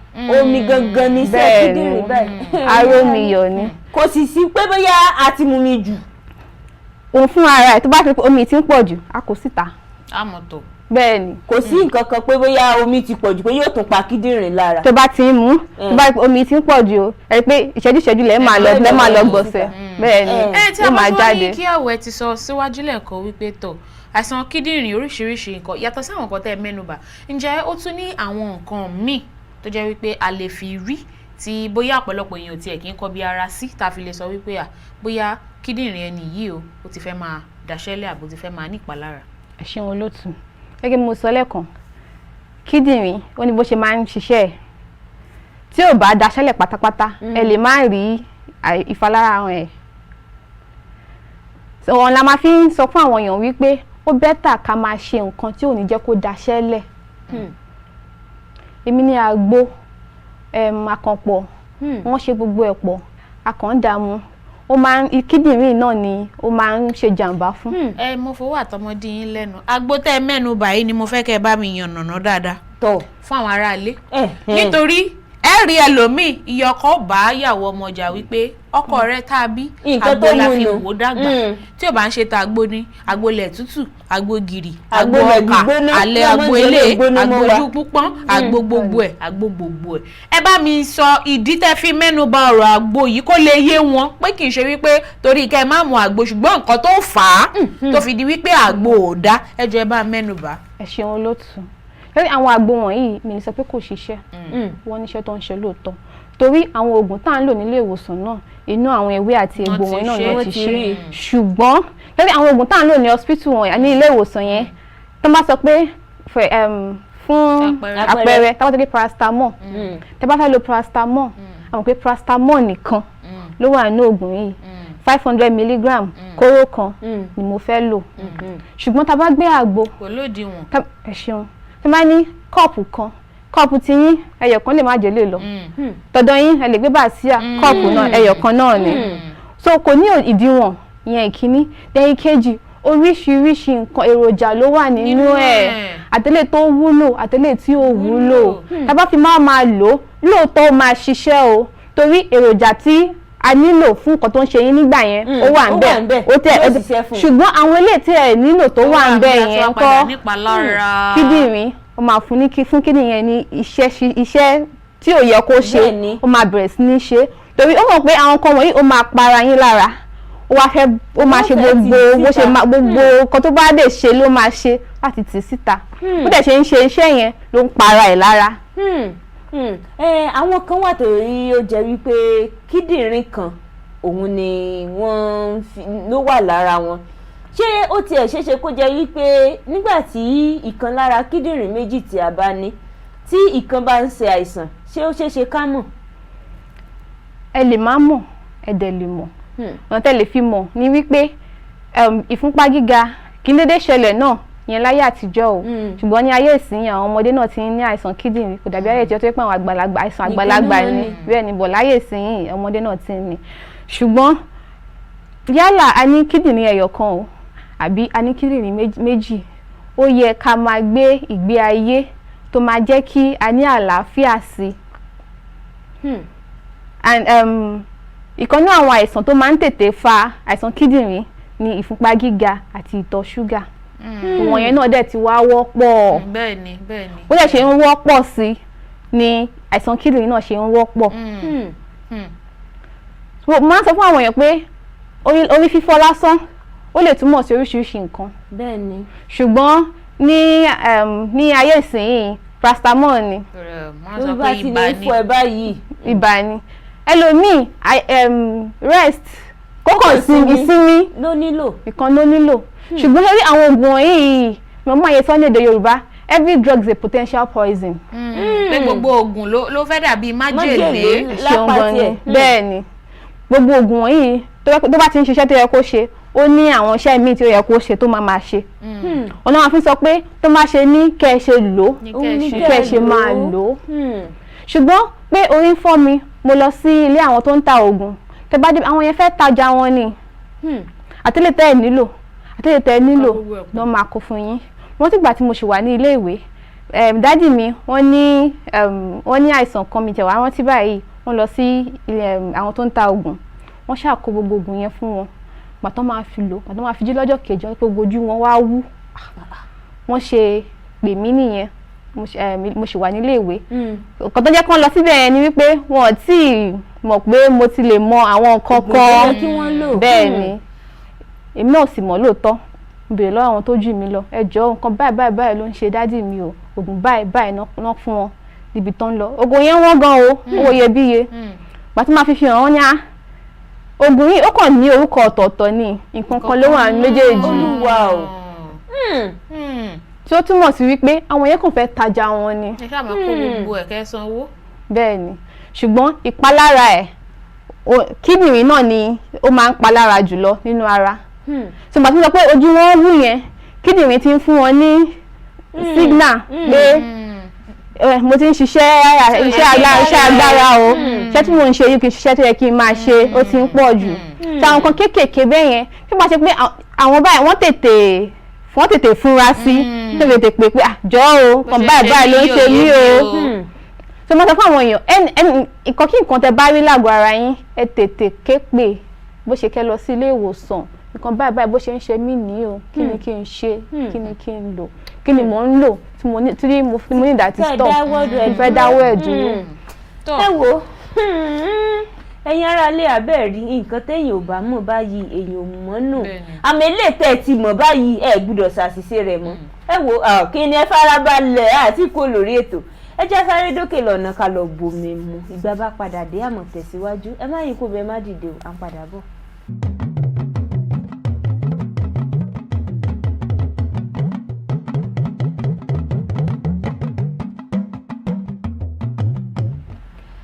Omi gangan ní iṣẹ́ Bẹ́ẹ̀ ni. kíndìnrín báyìí. Aró omi yọ̀ ni. Kò sì sí pé bóyá a ti mú mi jù. Òun fún ara ẹ̀, tó bá fi pé omi ti ń pọ̀ jù, á kó síta. Àmọ̀tọ̀. Bẹ́ẹ̀ ni. Kò sí nǹkan kan pé bóyá omi ti pọ̀ jù pé yóò tún pa kíndìnrín lára. Tó bá ti ń mú, tó bá rí pé omi ti ń pọ̀ jù o, ẹ rí pé ìṣẹ́jú ìṣẹ́jú lẹ́ẹ̀ máa lọ, lẹ́ẹ̀ máa lọ gbọ̀nsẹ̀. Bẹ́ẹ̀ ni. Ẹ tí a Ó bá máa tún wá ní jáde. kí àwẹ̀ ti sọ síwájú lẹ́ẹ̀kan wípé tọ̀, àìsàn kíndìnrín, oríṣiríṣi nǹkan yàtọ̀ sí àwọn nǹkan tẹ́ ẹ mẹ́nubà, ǹjẹ́ ó tún ní àwọn nǹkan míì tó jẹ́ wípé a lè fi rí tí bóyá ọ̀pọ̀lọpọ̀ èèyàn tiẹ̀ kì í kọbi ara sí, tá a fi lè sọ wípé à bóyá kíndìnrín ẹni yìí o, ó ti fẹ́ máa daṣẹ́lẹ̀ àbó ti fẹ́ máa ní ìpalára? Ẹ ṣeun, olóòtú. Gẹ́gẹ́ bí mo sọ lẹ́ẹ̀kan, kíndìnrín, ó ní bó ṣe máa ń ṣiṣẹ́ ẹ̀. Tí ò bá daṣẹ́lẹ̀ pátápátá, ẹ lè má rí ìfalára ẹ̀. Òun la máa fi ń sọ fún àwọn èèyàn wípé ó better ká máa ṣe nǹkan tí ò ní jẹ́ kó daṣẹ́lẹ̀. Èmi ní àgbo àkànpọ̀, wọ́n ṣe gbogbo ẹ̀ pọ̀, akàn dààmú, ó máa ń kíndìnrín náà ni ó máa ń ṣe jàǹbá fún. Ẹ mo fowó àtọmọdé yín lẹ́nu. Àgbo tẹ́ ẹ mẹ́nu báyìí ni mo fẹ́ kẹ́ ẹ bá mi yànnàná dáadáa fún àwọn aráalé, nítorí ẹ rí ẹlòmíì, iye ọkọ bá yàwó ọmọ ọjà wípé ọkọ rẹ tá a bí, Nǹkan àgbo tó la mú fi nù. wò dàgbà. Tí ò bá ń ṣe ta àgbo ní àgbo ilẹ̀ tútù, àgbo gìrì, àgbo Àgbo ilẹ̀ ọkà, gbígbóná, alẹ́ lọ́mọ àgbo jẹ́ ilé, gbóná àgbo mọ́ wa. ojú púpọ́n, àgbo gbogbo ẹ̀, àgbo gbogbo ẹ̀. Ẹ bá mi sọ ìdí tẹ́ fi mẹ́nu bà ọ̀rọ̀ àgbo yìí kó lè yé wọn pé kì í ṣe wípé torí kẹ́ ẹ má mu àgbo, ṣùgbọ́n nǹkan tó fà á tó fi di wípé àgbo ò dá, ẹ jọ̀ọ́, ẹ bá mẹ́nu bà. Ẹ ṣeun, olóòtú. Lórí àwọn àgbo wọ̀nyí, mi ní sọ pé kò ṣiṣẹ́. Wọ́n níṣẹ́ tó ń ṣe lóòótọ́, torí àwọn oògùn tá à ń lò nílé ìwòsàn náà, inú àwọn ewé àti egbò Wọ́n ti wọ̀nyí náà ṣe. ni wọ́n Wọ́n ti ti ṣe. rí. Ṣùgbọ́n lórí àwọn oògùn tá à ń lò ní hospital wọ̀nyí, ní ilé ìwòsàn yẹn, tó bá sọ pé fún Àpẹẹrẹ. àpẹẹrẹ, tá bá sọ pé paracetamol, tẹ́ bá fẹ́ lo paracetamol, a mọ̀ pé paracetamol nìkan ló wà nínú oògùn yìí, 500 milligram kóró kan ni mo fẹ́ lò. Ṣùgbọ́n tá a bá gbé àgbo, Kò lódiwọ̀n. Ẹ ṣeun, tí bá ní kọ́ọ̀pù kan, kọ́ọ̀pù tí yín ẹyọ kan lè má jẹ́ lè lọ tọ̀dọ̀ yín, ẹ lè gbé bàsíà, kọ́ọ̀pù náà ẹyọ kan náà ni. So kò ní ìdíwọ̀n ìyẹn, ìkíní. Lẹ́yìn kejì, oríṣiríṣi nǹkan èròjà ló wà nínú Nínú ẹ̀, ẹ̀. àtẹlẹ́ tó wúlò, àtẹlẹ́ tí ò wúlò. Tá a bá fi máa lò ó, lóòótọ́ ó máa ṣiṣẹ́ o, torí èròjà tí a nílò fún nǹkan tó ń ṣe yín nígbà yẹn, ó wà ó ń bẹ̀, wà ńbẹ̀, ó tẹ̀ yóò ṣiṣẹ́ fún un. Ṣùgbọ́n àwọn eléyìí tí ẹ nílò tó wà ń bẹ̀ yẹn Padà ńkọ́? nípalára. Kíndìnrín, ó máa fún ní kí fún kíndìnrín yẹn ní iṣẹ́ iṣẹ́ tí ò yẹ kó ṣe. Bẹ́ẹ̀ni. Ó máa bẹ̀rẹ̀ sí ní ṣe, torí ó mọ̀ pé àwọn nǹkan wọ̀nyí ó máa para yín lára, ó wá fẹ́ ó máa Ó ṣe fẹ́ gbogbo tì bó ṣe síta. máa gbogbo nǹkan tó bá lè ṣe ló máa ṣe láti tì síta. Bó dẹ̀ ṣe ń ṣe iṣẹ́ yẹn ló ń para ẹ̀ lára. Àwọn kan wà tó rí ó jẹ́ wípé kíndìnrín kan òun ni wọ́n ló wà lára wọn. Ṣé ó tiẹ̀ ṣeéṣe kó jẹ́ wípé nígbà tí ìkan lára kíndìnrín méjì tí a bá ní, tí ìkan bá ń ṣe àìsàn, ṣé ó ṣeéṣe ká mọ̀? Ẹ lè má mọ̀, ẹ dẹ̀ lè mọ̀. Ọ̀nà tẹ́ lè fi mọ̀ ni wípé ìfúnpá gíga kì í dédé ṣẹlẹ̀ náà yẹn láyé àtijọ́ o. Ṣùgbọ́n ní ayé ìsìn, àwọn ọmọdé náà ti ń ní àìsàn kíndìnrín. Kò dàbí ayé àtijọ́ tó yẹ pé àwọn àgbàlagbà, àìsàn Nìkan àgbàlagbà ni wọ́n ni. ní. Bẹ́ẹ̀ ni, bọ̀ láyé ìsìn, ọmọdé náà ti ń ní. Ṣùgbọ́n yálà a ní kíndìnrín ẹyọ kan o, àbí a ní kíndìnrín méjì, ó yẹ ká máa gbé ìgbé ayé tó máa jẹ́ kí a ní àlàáfíà sí i. And ìkan náà, àwọn àìsàn tó máa ń tètè fa àìsàn kíndìnrín ni ìfúnpá gíga àti ìtọ̀ ṣúgà. Ìwọ̀n yẹn náà dẹ̀ ti wá wọ́pọ̀. bẹ́ẹ̀ ni bẹ́ẹ̀ ni. Bó dẹ̀ ṣe ń wọ́pọ̀ sí ni àìsàn kíndìnrín náà ṣe ń wọ́pọ̀. Mo máa ń sọ fún àwọn èèyàn pé orí fífọ́ lásán, ó lè túmọ̀ sí oríṣiríṣi nǹkan. Bẹ́ẹ̀ ni. Ṣùgbọ́n ní ayé ìsinyìí, paracetamol ni. Wọ́n Tó sọ bá pé ti ibà lè ni. fọ ẹ báyìí. Ibà ni. Ẹlòmíì, rest, kókò Sinmi. ìsinmi Ló nílò. Ìkan ló nílò. Ṣùgbọ́n lórí àwọn oògùn wọ̀nyí, mo máa yẹ sọ ní èdè Yorùbá, every drug is a potential poison. Pé gbogbo oògùn ló fẹ́ dàbí májèlé. Májèlé. Ṣeun Lápá gan ni. tiẹ̀. Bẹ́ẹ̀ ni, gbogbo oògùn wọ̀nyí, tó bá ti ń ṣiṣẹ́ tó yẹ kó ṣe, ó ní àwọn iṣẹ́ míì tí ó yẹ kó ṣe tó máa máa ṣe. Ọ̀nà wọn fi sọ pé tó máa ṣe ní kẹ́ ẹ ṣe lò ó, Ní Òun kẹ́ ẹ ní ṣe. kẹ́ ẹ ṣe máa lò ó. Ṣùgbọ́n pé orí ń fọ́ mi, mo lọ sí ilé àwọn tó ń ta oògùn, tẹ́ bá dé, àwọn yẹn fẹ́ tajà wọn ni. Àtẹ́lẹ̀ tẹ́ ẹ̀ nílò, àtẹ́lẹ̀ tẹ́ ẹ nílò Gbogbo ẹ̀ pọ̀. ló máa kó fún yín. Wọ́n ti gbà tí mo ṣì wà ní ilé ìwé, daddy mi, wọ́n ní àìsàn kan, mi tẹ̀ wá rántí báyìí. Wọ́n lọ sí ilé àwọn tó ń ta oògùn, wọ́n ṣàkó gbogbo oògùn yẹn fún wọn. Pàtó máa fi lò, pàtó máa fi jí lọ́jọ́ kejì, wọ́n ní pé gbogbo ojú wọn wá wú. Wọ́n ṣe pè mí nìyẹn. Mo ṣì wà nílé ìwé. Nǹkan tó jẹ́ kí wọ́n lọ síbẹ̀ yẹn ni wípé wọn ò tí ì mọ̀ pé mo ti lè mọ àwọn nǹkan Ògùn tó yẹ kan. Kí wọ́n lò. Bẹ́ẹ̀ ni, èmi náà sì mọ̀ lóòótọ́. Mo béèrè lọ́wọ́ àwọn tó jù mí lọ, ẹ jọ̀ọ́, nǹkan báyìí báyìí báyìí ló ń ṣe daddy mi o, oògùn báyìí báyìí ná fún wọn níbi tó ń lọ. Oògùn yẹn wọ́n gan o, owó iyebíye. Pàtó máa fi hàn wọ́n ní á, oògùn yìí ó kàn ní orúkọ ọ̀tọ̀ọ̀tọ̀ ni, nǹkan kan ló wà ní méjèèjì. Olúwa o. Tí ó túmọ̀ sí wípé àwọn yẹn kàn fẹ́ tajà wọn ni. Ẹ ṣáà máa kó gbogbo ẹ̀ kẹ́ sanwó. Bẹ́ẹ̀ ni, ṣùgbọ́n ìpalára ẹ̀, kíndìnrín náà ni ó máa ń palára jùlọ nínú ara. Tí mo bá tún sọ pé ojú wọn wú yẹn, kíndìnrín ti ń fún wọn ní signal pé mo ti ń ṣiṣẹ́ iṣẹ́ agbára, iṣẹ́ agbára o, iṣẹ́ tí mò ń ṣe yìí kì í ṣiṣẹ́ tó yẹ kí n máa ṣe, ó ti ń pọ̀ jù. Tí àwọn nǹkan kéékèèké bẹ́ẹ̀ yẹn, tí wọ́n bá ṣe pé àwọn báyìí wọ́n tètè fúnra sí, tó tètè pè pé, "Ah, jọ̀ọ́ o, nǹkan báyìí báyìí ló ń ṣe mí o." Tó máa sọ fún àwọn èèyàn, ẹni ẹni nǹkan kí nǹkan tẹ bá rí lágọ̀ọ́ ara yín, ẹ tètè ké pè, bó ṣe kẹ́ lọ sí ilé ìwòsàn, nǹkan báyìí báyìí bó ṣe ń ṣe mí nìyí o, kí ni kí n ṣe, kí ni kí n lò, kí ni mò ń lò tí mo ní tí mo fi mo ní ìdá ti Fẹ́ stop, dáwọ́ rẹ̀ mo fẹ́ dáwọ́ ẹ̀ dúró. Tọ́. Ẹ wo, ẹ̀yin aráalé, abẹ́ẹ̀ rí nǹkan téèyàn ò bá mọ̀ báyìí, èèyàn ò mọ̀ nù. Àmọ́ eléyìí tẹ́ ẹ ti mọ̀ báyìí, ẹ gbúdọ̀ ṣàṣìṣe rẹ̀ mọ́. Ẹ wo, kí ni ẹ farabalẹ̀ àti kó lórí ètò. Ẹ já sáré dókè lọ́nà ká lọ bomi mu. Ìgbà bá padà dé, àmọ̀ tẹ̀síwájú. Ẹ má yín kó bẹ, má dìde o, à ń padà bọ̀.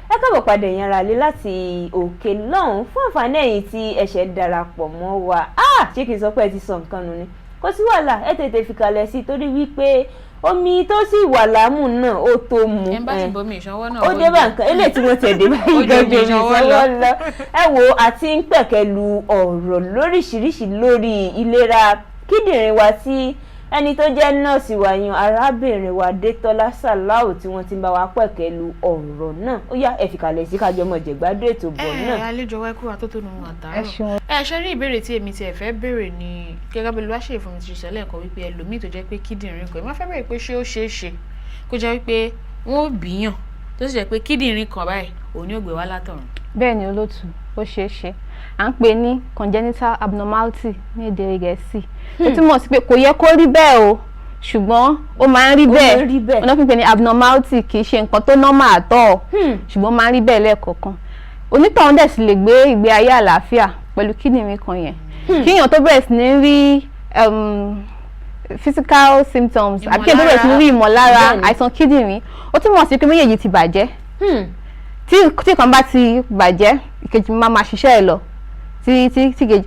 Ẹ káàbọ̀ padà, ẹ̀yin ará ilé, láti òkè lọ́hùn. Fún àǹfààní ẹ̀yin tí ẹ̀ṣẹ̀ darapọ̀ mọ́ wa, ah, ṣé kí n sọ pé ẹ ti sọ nǹkan nù ni? Kò sí wàhálà, ẹ tètè fìkàlẹ̀ sí i torí wípé omi tó sì wà lámù náà ó tó mu. Ẹ ń bá sì bomi ìṣanwọ́ náà. Ó dé bá nǹkan eléyìí tí wọ́n tẹ̀ dé báyìí Ó ju gan omi ju omi ìṣanwọ́ ìṣanwọ́ lọ. lọ. Ẹ wo, àti ń pẹ̀kẹ́lu ọ̀rọ̀ lóríṣiríṣi lórí ìlera kíndìnrín wa tí ẹni tó jẹ́ nọ́ọ̀sì wa yan, arábìnrin wa Adétọ́lá Sàláù, tí wọ́n ti ń bá wa pẹ̀kẹ́lu ọ̀rọ̀ náà. Ó yá, ẹ fìkàlẹ̀ sí kájọ mọ̀ jẹ̀gbádùn ètò bọ̀ náà. Ẹ àlejò wa, kú àtótónu àtàárọ̀. Ẹ ṣeun. Ẹ ṣe rí, ìbéèrè tí èmi tiẹ̀ fẹ́ béèrè ni, gẹ́gẹ́ bí Olúwaṣeyìí fún mi ti ṣe lẹ́ẹ̀kan wípé ẹlòmíì tó jẹ́ pé kíndìnrín kan, ẹ má fẹ́ béèrè pé ṣé ó ṣeé ṣe kó jẹ́ wípé wọ́n ó bíyàn tó sì jẹ́ pé kíndìnrín kan báyìí òun ni ó gbé wá látọ̀run? Bẹ́ẹ̀ ni olótù, ó ṣeé ṣe. À ń pè ní congenital abnormality ní èdè Gẹ̀ẹ́sì. Ó túmọ̀ sí pé kò yẹ kó rí bẹ́ẹ̀ o, ṣùgbọ́n ó máa ń rí Ó máa bẹ́ẹ̀. ń rí bẹ́ẹ̀. Wọ́n fi ń pè ní abnormality, kì í ṣe nǹkan tó normal at all, ṣùgbọ́n ó máa ń rí bẹ́ẹ̀ lẹ́ẹ̀kọ̀ọ̀kan. Onítọ̀hún dẹ̀ sì lè gbé ìgbé ayé àlàáfíà pẹ̀lú kíndìnrín kan yẹn. Kíyàn tó bẹ̀rẹ̀ sí ní rí physical symptoms àbí kíyàn tó bẹ̀rẹ̀ sí ní rí ìmọ̀lára àìsàn kíndìnrín, ó túmọ̀ sí pé méjèèjì ti bàjẹ́. Tí kan bá ti bàjẹ́, ìkejì máa ma ṣiṣẹ́ ẹ̀ lọ tí kejì.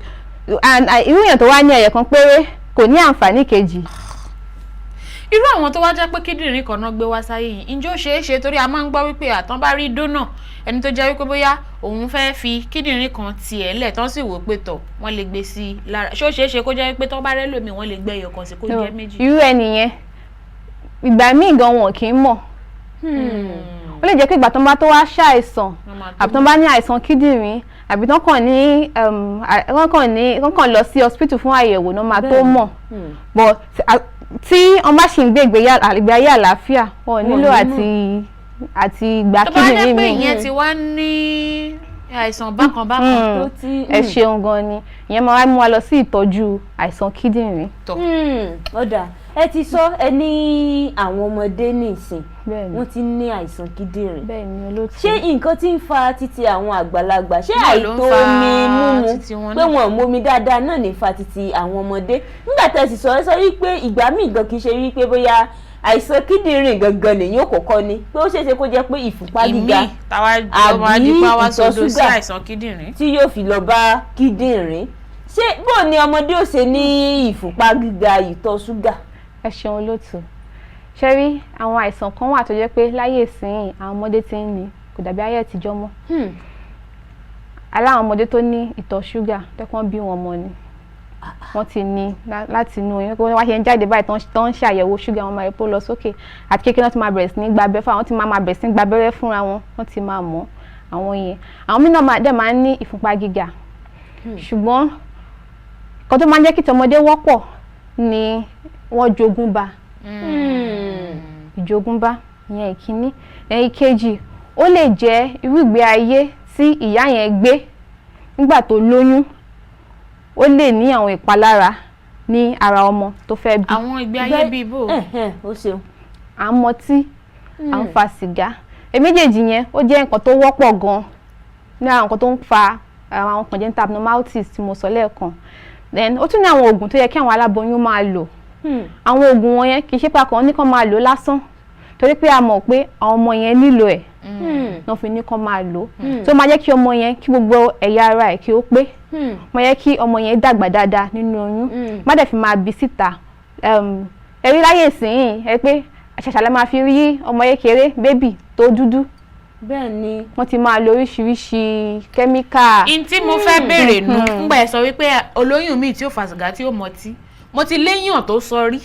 And irú èèyàn tó wá ní ẹyọ kan péré kò ní àǹfààní kejì. Irú àwọn tó wá jẹ́ pé kíndìnrín kan náà gbé wá sáyé yìí, ǹjẹ́ ó ṣeé ṣe, torí a máa ń gbọ́ wípé àtàn bá rí dónà, ẹni tó jẹ́ wípé bóyá òun fẹ́ fi kíndìnrín kan tiẹ̀ lẹ̀, tán sì wò pé tọ̀ wọ́n lè gbé sí i lára, ṣé ó ṣeé ṣe kó jẹ́ wípé tán bá rẹ́ lómi, wọ́n lè gbé ẹyọ kan sí kó jẹ́ méjì? Irú ẹni yẹn, ìgbà míì gan wọn kì í mọ̀. Ó lè jẹ́ pé ìgbà tó ń bá tó wá ṣàìsàn, Wọ́n máa tó àbí tó ń bá ní àìsàn kíndìnrín, àbí tó kàn ní wọ́n kàn ní wọ́n kàn lọ sí hospital fún àyẹ̀wò náà máa tó mọ̀. But tí wọ́n bá ṣì ń gbé ìgbé ayé àlàáfíà, wọn ò nílò ní àti gba Tó bá jẹ́ kíndìnrín pé míì. ìyẹn ti wá ní àìsàn bákan bákan. Tó ti Ẹ ṣeun gan ni. Ìyẹn máa wá mú wa lọ sí ìtọ́jú àìsàn kíndìnrín. Tọ̀. Ọ̀dà, ẹ ti sọ, ẹ ní àwọn ọmọdé nìsín Bẹ́ẹ̀ni. wọ́n ti ní àìsàn kíndìnrín. Bẹ́ẹ̀ni olóòtú. Ṣé nǹkan tí ń fa títí àwọn àgbàlagbà, ṣé Náà ló ń àìtó fa omi mímu títí wọn pé náà. wọn ò momi dáadáa náà ní fa títí àwọn ọmọdé? Nígbà tẹ́ ẹ sì sọ, ẹ sọ wípé ìgbà míì gan kì í ṣe wípé bóyá àìsàn kíndìnrín gangan lèyìn ò kọ́kọ́ ní, pé ó ṣeéṣe kó jẹ́ pé ìfúnpá gíga Ìmíì táwa jọ máa àbí di pa wá ìtọ̀ sódò sí ṣúgà àìsàn kíndìnrín. tí yóò fi lọ bá kíndìnrín. Ṣé bó ni ọmọdé ò ṣe ní ìfúnpá gíga, ìtọ̀ ṣúgà? Ẹ ṣeun olóòtú. Ṣe rí, àwọn àìsàn kan wà tó jẹ́ pé láyé ìsìnyìí àwọn ọmọdé ti ń ní, kò dàbí ayé àtijọ́ mọ́. Aláwọn ọmọdé tó ní ìtọ̀ ṣúgà tẹ́kàn bí wọn mọ́ ni wọ́n ti ní láti inú oyún. Wọ́n wá ṣe ń jáde báyìí tó ń ṣàyẹ̀wò ṣúgà wọn, máa rí pé ó lọ sókè. Àti kékeré náà ti máa bẹ̀rẹ̀ sí ní gba abẹ́rẹ́ fún àwọn tí máa bẹ̀rẹ̀ sí ní gba abẹ́rẹ́ fúnra wọn, wọ́n ti máa mọ̀ àwọn yẹn. Àwọn mìíràn dẹ̀ máa ń ní ìfúnpá gíga, ṣùgbọ́n Nǹkan tó máa ń jẹ́ kí tọmọdé wọ́pọ̀ ni wọ́n jogún bá. Ìjogúnbá ìyẹn ìkíní. Ìkejì, ó lè jẹ́ irú ìgbé ayé tí ìyá yẹn gbé nígbà tó lóyún, ó lè ní àwọn ìpalára ní ara ọmọ tó fẹ́ bí. Àwọn ìgbé ayé bíi bò? Ẹ̀hẹ́n, ó ṣeun. À ń mọtí, à ń fa sìgá, ẹ méjèèjì yẹn, ó jẹ́ nǹkan tó wọ́pọ̀ gan ní àwọn nǹkan tó ń fa àwọn congenital abnormalities tí mo sọ lẹ́ẹ̀kan. Then ó tún ní àwọn oògùn tó yẹ kí àwọn aláboyún máa lò. Àwọn oògùn wọn yẹn, kì í ṣe pé a kàn ní kán máa lò lásán, torí pé a mọ̀ pé àwọn ọmọ yẹn nílò ẹ̀ náà fi ní kán máa lò, tó máa jẹ́ kí ọmọ yẹn, kí gbogbo ẹ̀yà ara ẹ̀ kí ó pé, máa jẹ́ kí ọmọ yẹn dàgbà dáadáa nínú oyún, má dẹ̀ fi máa bí síta. Ẹ̀rí láyé ìsìn ẹ pé àṣàṣà la máa fi rí ọmọ kékeré, baby tó dúdú. Bẹ́ẹ̀ ni. Wọ́n ti máa lo oríṣiríṣi kẹ́míkà. In tí mo fẹ́ béèrè nu, ńgbà ẹ sọ wípé olóyún míì tí ó fa sìgá, tí ó mọtí, mo ti léyàn tó sọ rí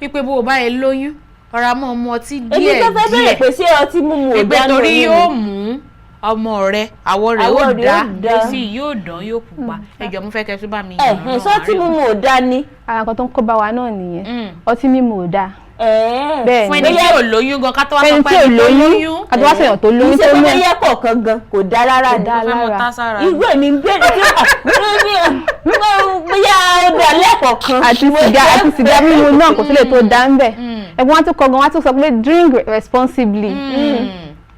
wípé bó o bá yẹ lóyún, ọ̀rá mọ́ ọmọ ọtí Èmi díẹ̀ tó fẹ́ béèrè díẹ̀ pé ṣé ọtí mímu ò wípé dáná torí oyún yóò ni? mú ọmọ rẹ, àwọ̀ rẹ̀ ó Àwọ̀ rẹ̀ dá ó dá. yóò sì yóò dán, yóò pupa. Ẹ jọ̀ọ́, mo fẹ́ kẹ́ tó bá mi yànnà Ẹ̀hẹ́n, ṣọ́ọ̀tì mímu ò dá ni? Ara nǹkan tó ń kó bá wa náà nìyẹn. Ọtí mímu ò dáa. Bẹ́ẹ̀ Fún ni. ẹni tí ò lóyún gan, ká tó wá sọ Ẹni pé tí ò ẹni tó lóyún, lóyún ká tó wá sèèyàn tó Kì í lóyún ṣe tó pé mú bóyá kọ̀ọ̀kan gan kò dá rárá Kò ni. dá Fẹ́ mọ lára. tá sára. Irú èmi ń béèrè tí bóyá ó dá lẹ́kọ̀ọ̀kan. Àti sìgá mímu náà, kò sí lè tó dá ń bẹ̀. Ẹ̀gbọ́n wọn tún kọ gan, wọn tún sọ pé drink responsibly.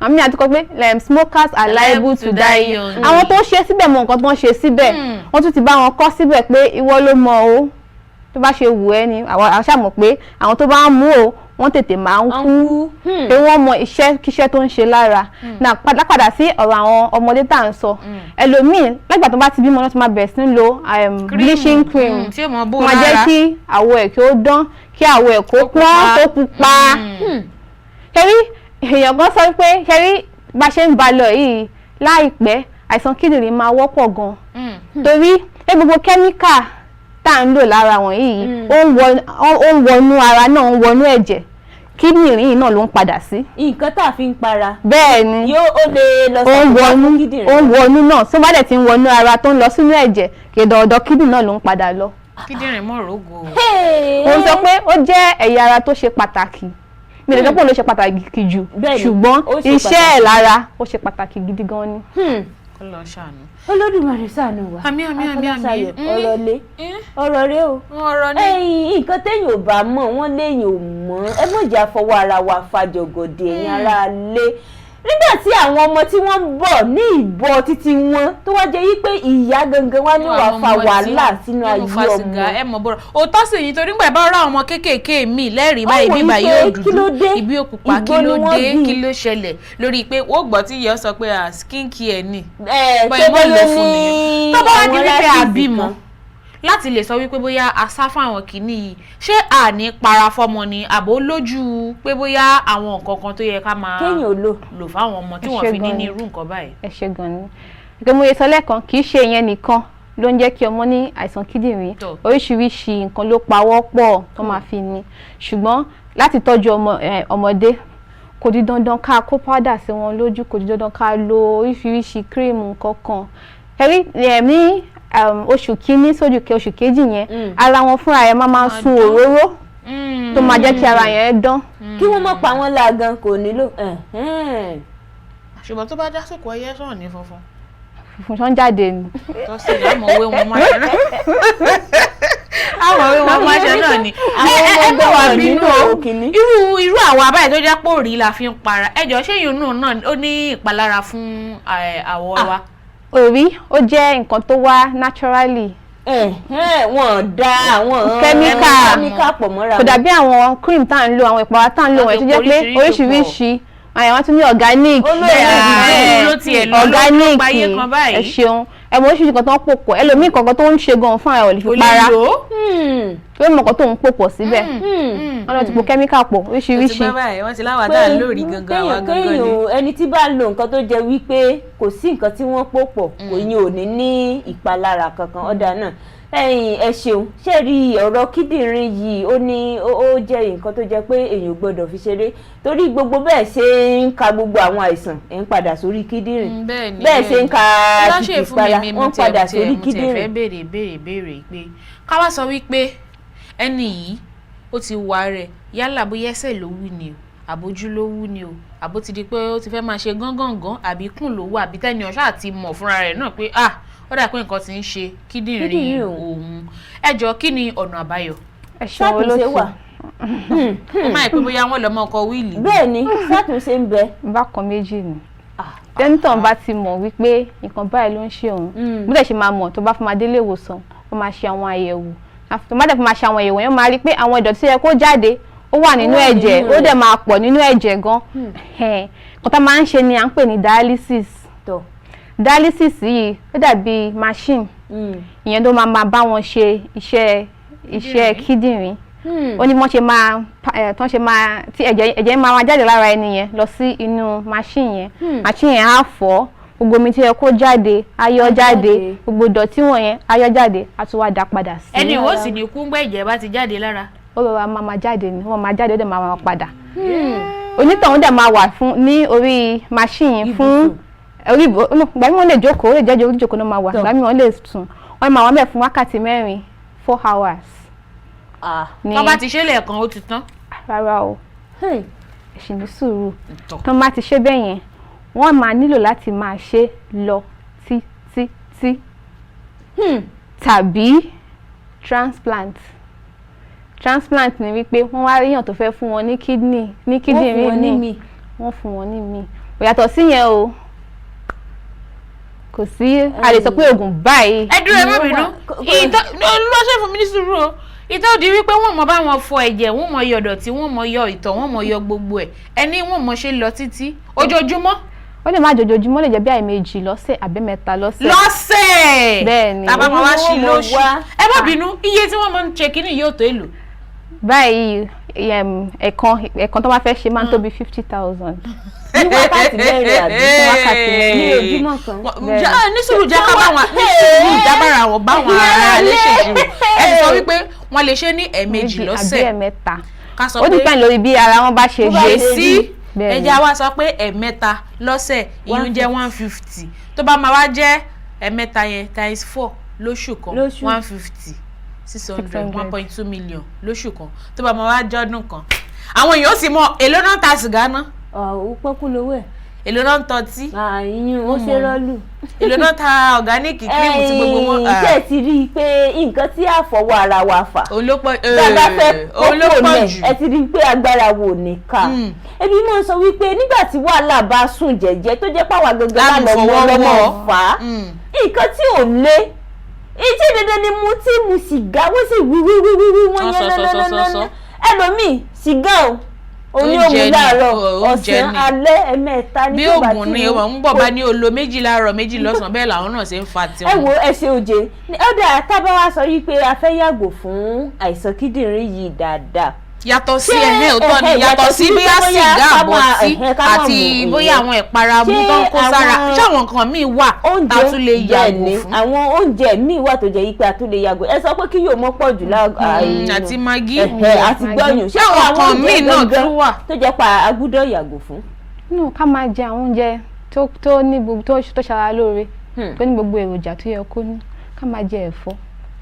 Àmì àti kọ pé smokers are liable to die young. Àwọn tó ṣe síbẹ̀ mọ nǹkan tó ń ṣe síbẹ̀. Wọ́n tún ti bá wọn kọ́ síbẹ̀ pé ìwọ ló mọ̀ o, tó bá ṣe wù ẹ́ ni. Àwọn ṣáà mọ̀ pé àwọn tó bá ń mú o, wọ́n tètè máa ń kú, pé wọ́n mọ iṣẹ́ kíṣẹ́ tó ń ṣe lára náà. Padà sí ọ̀rọ̀ àwọn ọmọdé tá à ń sọ, ẹlòmíì lágbà tó bá ti bímọ náà ti máa bẹ̀rẹ̀ sí ní lo bleaching cream Tí ó mọ bó máa jẹ́ lára. kí àwọ̀ ẹ̀ kí ó dán, kí àwọ̀ ẹ̀ kó pọ́n, kó pupa. Ṣẹ́rí, èèyàn kan sọ pé, ṣẹ́rí bá ṣe ń ba lọ yìí, láìpẹ́ àìsàn kíndìnrín máa wọ́pọ̀ gan, torí pé gbogbo kẹ́míkà tá à ń lò lára wọ̀nyí, ó ń wọnú ara náà, ó ń wọnú ẹ̀jẹ̀, kíndìnrín yìí náà ló ń padà sí. Nǹkan tá a fi ń para Bẹ́ẹ̀ ni. yóò, ó lè lọ Ó ń sàkóbá wọnú fún kíndìnrín. Ó ń wọnú náà, tó bá dẹ̀ ti ń wọnú ara, tó ń lọ sínú ẹ̀jẹ̀, kèdè ọ̀dọ̀ kíndìnrín náà ló ń padà lọ. Kíndìnrín mọ̀ rógo. Ó ń sọ pé ó jẹ́ ẹ̀yà ara tó ṣe pàtàkì. Mi lè sọ pé òun ló ṣe pàtàkì jù, Bẹ́ẹ̀ni, ṣùgbọ́n ó ṣe iṣẹ́ ẹ̀ pàtàkì. lára, ó ṣe pàtàkì gidi gan ni. Kó lọ ṣàánú. Olódùmarè ṣàánú wa. Àmín, àmín, àmín, àmín. Afọláṣayọ̀, ọ̀rọ̀ lé ọ̀rọ̀ rẹ o. Ọ̀rọ̀ ní. Ẹ̀yin, nǹkan téèyàn ò bá mọ̀, wọ́n léèyàn ò mọ̀. Ẹ mọ̀ jà fọwọ́ ara wa fàjọgọ̀dẹ̀, ẹ̀yin ará lé, nígbà tí àwọn ọmọ tí wọ́n ń bọ̀ ní ìbọ̀ títí wọn, tó wá jẹ́ wípé ìyá gangan wá ní wàá fa wàhálà sínú ayé ọmọ. Ẹ mọ̀ bọ́rọ̀ òótọ́ sì ni, torí nígbà bá rà ọmọ kéékèèké mi lẹ́rìí báyìí, Ó wò bíbá wípé yóò kí ló dúdú, dé? ibi òpupa, kí Ìgbó ló ni wọ́n dé? bí. Kí ló ṣẹlẹ̀? Lórí pé ó gbọ́ tí ìyá sọ pé ah, skin care ni Ẹ bọ́ẹ̀ tó mọ́ lò bóyá fún ní nìyẹn. Tó bá wá di àwọn wípé rashes àbímọ kan. láti lè sọ wípé bóyá a sá fún àwọn kìíní yìí, ṣé àní para fọmọ ni, àbó lójú pé bóyá àwọn nǹkan kan tó yẹ ká máa Kéèyàn ò lò. lò fáwọn ọmọ tí Ẹ wọ́n ṣé fi ní gan ní ni. irú nǹkan báyìí? Ẹ ṣe gan ni. Gẹ́gẹ́ mo yẹ sọ lẹ́ẹ̀kan, kì í ṣe ìyẹn nìkan ló ń jẹ́ kí ọmọ ní àìsàn kíndìnrín. Oríṣiríṣi nǹkan ló pawọ́ pọ̀ tó máa fi ní. Ṣùgbọ́n láti tọ́jú ọmọ, ọmọdé, kò di dandan ká kó powder sí wọn lójú, kò di dandan ká lo oríṣiríṣi cream kankan. Ẹ̀rí ẹ̀ ní oṣù kínní sójú ke oṣù kejì yẹn, ara wọn fúnra ẹ̀ máa sun dán. òróró tó máa jẹ́ kí ara yẹn dán. Kí wọ́n má pa wọ́n lágan, kò nílò. Ẹ̀hẹ́n. Ṣùgbọ́n tó bá dásìkò ọyẹ́ sọ̀rọ̀ ní funfun Funfun tó ń jáde ni. Tó sì lámọ̀ owó wọn máa ṣe náà, àwọn owó wọn máa ṣe náà ni. Àwọn Ẹ ẹ ọmọ bọ̀ wá gbọ́dọ̀ bínú nílò o. kínní. Irú àwọn abáyé tó jẹ́ pé òrí la fi ń para, ẹjọ́ ṣé ìyún náà ó ní ìpalára fún àwọ̀ wa? Òrí, ó jẹ́ nǹkan tó wá naturally. Ẹ̀hẹ́n, wọ́n dá àwọn Kẹ́míkà. kẹ́míkà pọ̀ mọ́ra Kò dàbí àwọn cream tá à ń lò, àwọn ìpara tá à ń lò wọ̀nyí tó jẹ́ pé oríṣiríṣi àwọn tún ní organic. Olóòórùn Bẹ́ẹ̀ ló tiẹ̀ lọ ló Organic. gbayé kan báyìí. Ẹ ṣeun. Ẹ mọ oríṣiríṣi nǹkan tó ń pò pọ̀, ẹlòmíì kankan tó ń ṣe gan fún àwọn ò lè fi Kò lè para. lò ó. Tó mọ̀ nǹkan tó ń pò pọ̀ síbẹ̀, wọ́n lọ ti po kẹ́míkà pọ̀ oríṣiríṣi. Báyìí wọ́n ti láwa tá à ń lórí gangan, àwa gangan ni. Kéèyàn, ẹni tí bá ń lo nǹkan tó jẹ́ wípé kò sí nǹkan tí wọ́n pò pọ̀, kò yín ò ní ní ìpalára kankan. Ọ̀dà náà, ẹ̀yin ẹ ṣeun. Ṣé rí ọ̀rọ̀ kíndìnrín yìí, ó ní ó jẹ́ nǹkan tó jẹ́ pé èèyàn ò gbọ́dọ̀ fi ṣeré, torí gbogbo bẹ́ẹ̀ ṣe ń ka gbogbo àwọn àìsàn, ẹ̀ ń padà sórí kíndìnrín. Bẹ́ẹ̀ ni. Bẹ́ẹ̀ ṣe ń ka lọ́sẹ̀ títí fún para mi mi wọ́n tiẹ̀ padà tiẹ̀ sórí mo tiẹ̀ fẹ́ kíndìnrín. Béèrè béèrè béèrè pé ká wá sọ wípé ẹni yìí ó ti wà rẹ̀, yálà bóyá ẹsẹ̀ ló wú ni o, àbójú ló wú ni o, àbó ti di pé ó ti fẹ́ máa ṣe gángangan, àbí kùn ló wà, àbí tẹ́ni ọ̀ṣà àti mọ̀ fúnra rẹ̀ náà pé ah, ó dà pé nǹkan ti ń ṣe kíndìnrín kíndìnrín òun. Òun. Ẹ jọ, kí ni ọ̀nà àbáyọ? Ẹ ṣeun Ṣàtúnṣe olóòtú. wà. Ó máa pé bóyá wọ́n lọ mọ́ ọkọ̀ wíìlì. Bẹ́ẹ̀ ni, ṣàtúnṣe ń bẹ. Bákan méjì ni. Tẹ́ńtàn bá ti mọ̀ wípé nǹkan báyìí ló ń ṣe òun, bó dẹ̀ ṣe máa mọ̀, tó bá fi máa délé ìwòsàn, ó máa ṣe àwọn àyẹ̀wò. Tó bá dẹ̀ fi máa ṣe àwọn àyẹ̀wò yẹn, ó máa rí pé àwọn ìdọ̀tí tó yẹ kó jáde, ó wà nínú Ó wà ẹ̀jẹ̀, nínú ó rẹ̀. dẹ̀ máa pọ̀ nínú ẹ̀jẹ̀ gan. Nǹkan tá máa ń ṣe ni à ń pè ní dialysis. Dialysis yìí, ó dàbí machine, ìyẹn ló máa máa bá wọn ṣe iṣẹ́ kíndìnrín. Ó ní wọ́n ṣe máa tán ṣe máa tí ẹ̀jẹ̀ máa máa jáde lára ẹni yẹn lọ sí inú machine yẹn. Machine yẹn á fọ̀ gbogbo omi tí ó yẹ kó jáde, á yọ jáde, jáde. Gbogbo ìdọ̀tí wọ̀nyẹn á yọ jáde, á tún wá dá padà sí. Ẹni ìwọ sì ní kú ńgbà ẹ̀jẹ̀ bá ti jáde lára. Ó rọra máa máa jáde ni, ó máa máa jáde, ó dẹ̀ máa máa padà. Onítọ̀hún dẹ̀ máa wà fún ní orí machine yẹn fún orí ìbò no, ìgbà míì wọ́n lè jókòó, ó lè jẹ́ orí ìjókòó náà máa wà, ìgbà míì wọ́n lè sùn, wọ́n máa wà mẹ́ fún wákàtí 4, 4 hours. Ní Tó bá ti ṣe lẹ́ẹ̀kan, ó ti tán. Rárá o. Hey. Ẹ ṣì ní sùúrù. Tọ̀. Tó bá ti ṣe bẹ́ẹ̀ yẹn, wọ́n máa nílò láti máa ṣe lọ tí tí tí tàbí transplant. Transplant ni wípé wọ́n wá ríyàn tó fẹ́ fún wọn ní kidney, ní Wọ́n fún kíndìnrín wọn ní ní mi. Wọ́n fún wọn ní mi. Kò yàtọ̀ sí yẹn o, kò sí a lè sọ pé oògùn báyìí. Ẹ dúró, ẹ má Ni ó bínú. wà. Ìtọ́ ló ṣe fún mi ní sùúrù o. Ìtọ́ di wípé wọ́n mọ bá wọn fọ ẹ̀jẹ̀, wọ́n mọ yọ dọ̀tí, wọ́n mọ yọ ìtọ̀, wọ́n mọ yọ gbogbo ẹ̀, ẹni wọ́n mọ ṣe lọ títí ojoojúmọ́? Ó lè má jojoojúmọ́, ó lè jẹ́ bí àìmejì lọ́sẹ̀ àbí mẹ́ta lọ́sẹ̀. Lọ́sẹ̀? Bẹ́ẹ̀ ni. Tàbá máa wá sí Wọ́n mọ lóṣù. wá. Ẹ má bínú, iye tí wọ́n máa ń ṣe kínní yóò tó èlò? Báyìí, ẹ̀kan ẹ̀kan tó bá fẹ́ ṣe máa ń tó bí 50,000. Ní wákàtí 4, àbí? Ní wákàtí 4. Ní ojúmọ́ kan. Bẹ́ẹ̀. Ní sùúrù, jẹ́ ká bá wọn ní sùúrù, jábára àwọn báwọn ará lè ṣèṣirò. Ẹ sì sọ wípé wọ́n lè ṣe ní ẹ̀ẹ̀mejì Méjì àbí lọ́sẹ̀. ẹ̀mẹ́ta. Ká sọ Ó pé depend lórí bí ara wọn bá ṣe Bó bá gbé. ṣe sí rí. Bẹ́ẹ̀ ni. Ẹja wa sọ pé ẹ̀ẹ̀mẹ́ta lọ́sẹ̀, ìyún jẹ́ 150. Tó bá máa wá jẹ́ ẹ̀ẹ̀mẹ́ta yẹn times four lóṣù kan, Lóṣù. 150, 600, 600. 1.2 million lóṣù kan. Tó bá máa wá jọ́dún kan, àwọn èèyàn ó sì mọ èló náà ń ta sìgá ná. Ọ̀ pọ́kú lówó ẹ̀. Èló náà ń tọ́tí. Àyùn ó ṣe rọ́ọ̀lù. Èló náà ta organic cream tí gbogbo wọn. Ṣé ẹ ti rí i pé nǹkan tí a fọwọ́ ara wa fà, Òun ló pọ̀. Bá a bá fẹ́ Òun ló kókó pọ̀ lẹ̀, jù. ẹ ti rí i pé agbára wo ní ká. Ebi máa ń sọ wípé nígbà tí wàhálà bá sùn jẹ́jẹ́, tó jẹ́ pàwọ́ gangan Láti lálọ́ mọ́ fọwọ́ lọ́mọ wọ́. fà á, nǹkan tí ò lé ìṣe dandan ni mu tí mu sìgá, wọ́n sì wí wí wí wí wí, wọ́n Wọ́n yẹn sọ, sọ, sọ, sọ, nánánánná. sọ. Ẹlòmíì, sìgá o, òní òmù Oúnjẹ ni, láàárọ̀, oúnjẹ ọ̀sán, ni. alẹ́, ẹ̀mẹ́ta ní Bí tó bá oògùn tí ni mú. wọ́n ń bọ̀ bá ní olo méjì láàárọ̀, méjì lọ́sàn-án, bẹ́ẹ̀ làwọn náà ṣe ń fa Ẹ tiwọn. wo, ẹ ṣe òjé. Ó dáa, tábà wá sọ yìí pé a fẹ́ yàgò fún àìsàn kíndìnrín yìí dáadáa. Yàtọ̀ sí Ṣé ẹ̀hẹ́ òótọ́ ni ẹ̀hẹ́, yàtọ̀ sí wípé bóyá bóyá sìgá, ká àbọ̀tí ẹ̀hẹ́, ká má àti mu bóyá ìyẹn. àwọn ìpara mú Ṣé tó ń kó sára, àwọn ṣé àwọn nǹkan míì wà tá oúnjẹ a tún lè bẹ́ẹ̀ yàgò ni, fún? àwọn oúnjẹ míì wà tó jẹ́ yí pé a tún lè yàgò. Ẹ sọ pé kí yóò mọ́ pọ̀ jù lá Àti Maggi. Ẹ̀hẹ́, àti gbọ́yùn. Ṣé Ṣé àwọn àwọn nǹkan oúnjẹ míì náà gangan tún wà? tó jẹ́ pa a gbọ́dọ̀ yàgò fún? Nù ká máa jẹ àwọn oúnjẹ tó ní gbogbo tó ṣara lóore, tó ní gbogbo èròjà tó yẹ kó ní. Ká máa jẹ ẹ̀fọ́,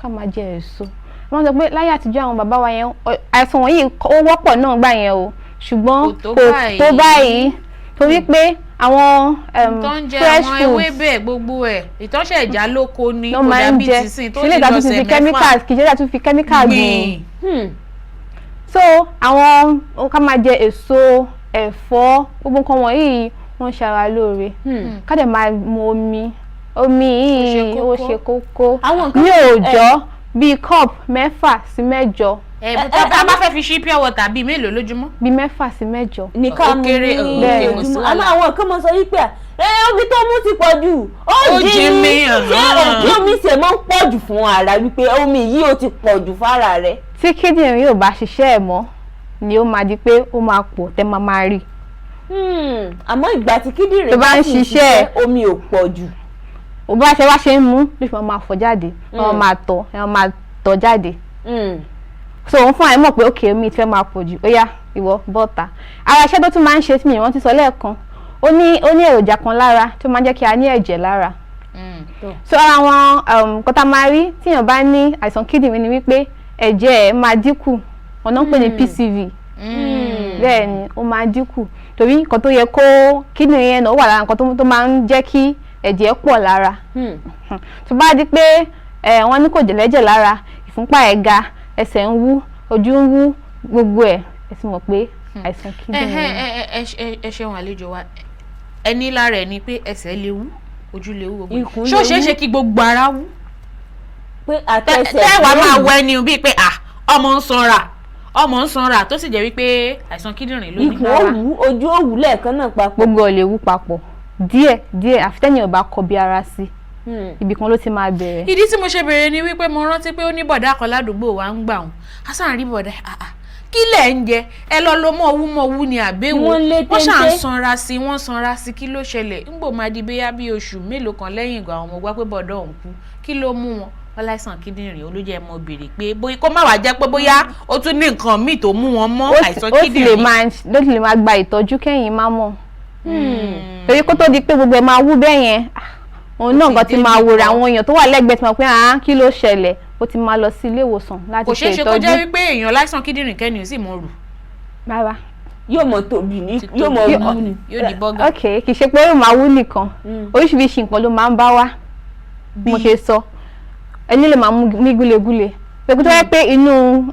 ká máa jẹ èso. Wọ́n sọ pé láyé àtijọ́, àwọn bàbá wa yẹn, àìsàn wọ̀nyí ó wọ́pọ̀ náà gbà yẹn o, ṣùgbọ́n Kò tó kò báyìí. tó báyìí, torí pé àwọn Tó ń jẹ fresh àwọn foods ewébẹ̀, gbogbo ẹ̀ ìtọ́sẹ̀ ìjà lóko ni, ló kò máa ń dàbí jẹ tìsín tó sílẹ̀ ti tá a tún lọ́sẹ̀ fi 6 chemicals, kì í ṣe tá a tún fi chemical gbìn. Gbìn. So àwọn ká máa jẹ èso, ẹ̀fọ́, gbogbo nǹkan wọ̀nyí, wọ́n ń ṣara lóore. Ká dẹ̀ máa mu omi. Omi yìí Ó ṣe ó ṣe kókó. Àwọn nǹkan Ní òòjọ́, bíi cup 6 sí 8. Ẹ tá a bá fẹ́ fi ṣí pure water bíi mélòó lójúmọ́? Bíi 6 sí 8. Ní ká Ó mu kéré, ní ó kéré, kò sí ojúmọ́. wàhálà. Àmọ́ àwọn kan mọ sọ wípé ẹ omi tó mú ti pọ̀ jù, ó Ó jí jí mi. mi, Ṣé hàn. òkè omi ṣe máa ń pọ̀ jù fún ara, wípé omi yìí ó ti pọ̀ jù fára rẹ̀? Tí kíndìnrín ò bá ṣiṣẹ́ ẹ̀ mọ́ ni ó máa di pé ó máa pọ̀ tẹ́ máa máa rí. Àmọ́ ìgbà tí kíndìnrín Tó bá ń sì ṣiṣẹ́, omi ò pọ̀ jù. Ò bá ṣe wá ṣe ń mú ló fi máa fọ̀ jáde, wọ́n máa tọ̀, ẹ máa tọ̀ jáde. So òun fún àyè mọ̀ pé òkè omi ti fẹ́ máa pọ̀ jù, ó yá, ìwọ bọ́ta. Ara iṣẹ́ tó tún máa ń ṣe tí mi ìrántí sọ lẹ́ẹ̀kan, ó ní èròjà kan lára tó máa ń jẹ́ kí a ní ẹ̀jẹ̀ lára. So ara àwọn nǹkan tá a máa rí tíyàn bá ní àìsàn kíndìnrín ni wípé ẹ̀jẹ̀ ẹ̀ máa dínkù, ọ̀nà ń pè ní PCV. Bẹ́ẹ̀ ni, ó máa dínkù torí nǹkan tó yẹ kó kíndìnrín yẹn náà ó wà lára nǹkan tó máa ń jẹ́ kí ẹ̀jẹ̀ pọ̀ lára. Tó bá di pé ẹ wọ́n ní kò jẹ̀lẹ́jẹ̀ lára, ìfúnpá ẹ̀ ga, ẹsẹ̀ ń wú, ojú ń wú, gbogbo ẹ̀, ẹ ti mọ̀ pé àìsàn kíndìnrín Ẹhẹ́, ni. Ẹ ṣeun, àlejò wa. Ẹ ní lára ẹ ni pé ẹsẹ̀ lè wú, ojú lè wú, gbogbo Ikùn ṣó lè ṣeé wú. ṣe kí gbogbo ara wú? Pé àtẹsẹ̀ Tẹ́ wàá máa yóò wọ ẹni bíi pé à ọmọ ń sanra, ọmọ ń sanra, tó sì jẹ́ wípé àìsàn kíndìnrín ló ní. Ikùn ó wú, ojú ó wú lẹ́ẹ̀kan náà papọ̀. Gbogbo ẹ̀ lè wú papọ̀, díẹ̀ díẹ̀, àfi tẹ́yìn ò bá kọbi ara sí. Ibì kan ló ti máa bẹ̀rẹ̀. Ìdí tí mo ṣe béèrè ni wípé mo rántí pé ó ní bọ̀dá kan ládùúgbò wa ń gbà wọn a sáà rí bọ̀dá, "Ah, ah, kí lẹ̀ ń jẹ? Ẹ lọ lo mọ́ owú mọ́ owú ni àbẹ̀wò?" Wọ́n lé Wọ́n ṣà ń téńté. sanra sí, wọ́n sanra sí. Kí ló ṣẹlẹ̀? Ńgbò máa di bóyá bí oṣù mélòó kan lẹ́yìn ìgbà àwọn ọmọ gbọ́ pé bọ̀dá òun kú. Kí ló mú wọn? Wọ́n láìsàn kíndìnrín. Olójẹ́ mo béèrè pé bóyá kó má wàá jẹ́ pé bóyá ó tún ní nǹkan míì tó mú wọn mọ́ àìsàn Ó sì lè kíndìnrín. máa ló sì lè máa gba ìtọ́jú kẹ́yìn má mọ̀, torí kó tó di pé gbogbo ẹ̀ máa wú bẹ́ẹ̀ yẹn, ah, òun náà ti gan ti dé máa bí wòrà kan. àwọn èèyàn tó wà lẹ́gbẹ̀ẹ́ ti mọ̀ pé ah, kí ló ṣẹlẹ̀? Ó ti máa lọ sí ilé ìwòsàn láti Kò ṣe ṣeé ṣe kó ìtọ́jú. jẹ́ wípé èèyàn láìsàn kíndìnrín kẹ́ni ò sì mọ̀ rù? Rárá. Yóò mọ tóbi ní Ti yóò mọ tóbi. wú ni. Yóò di bọ́gà. Ok, kì í ṣe pé ó máa wú nìkan. Oríṣiríṣi nǹkan ló máa ń bá wá. Bí mo ṣe sọ, ẹni lè máa mú mí gúlegúle pé tó yẹ pé inú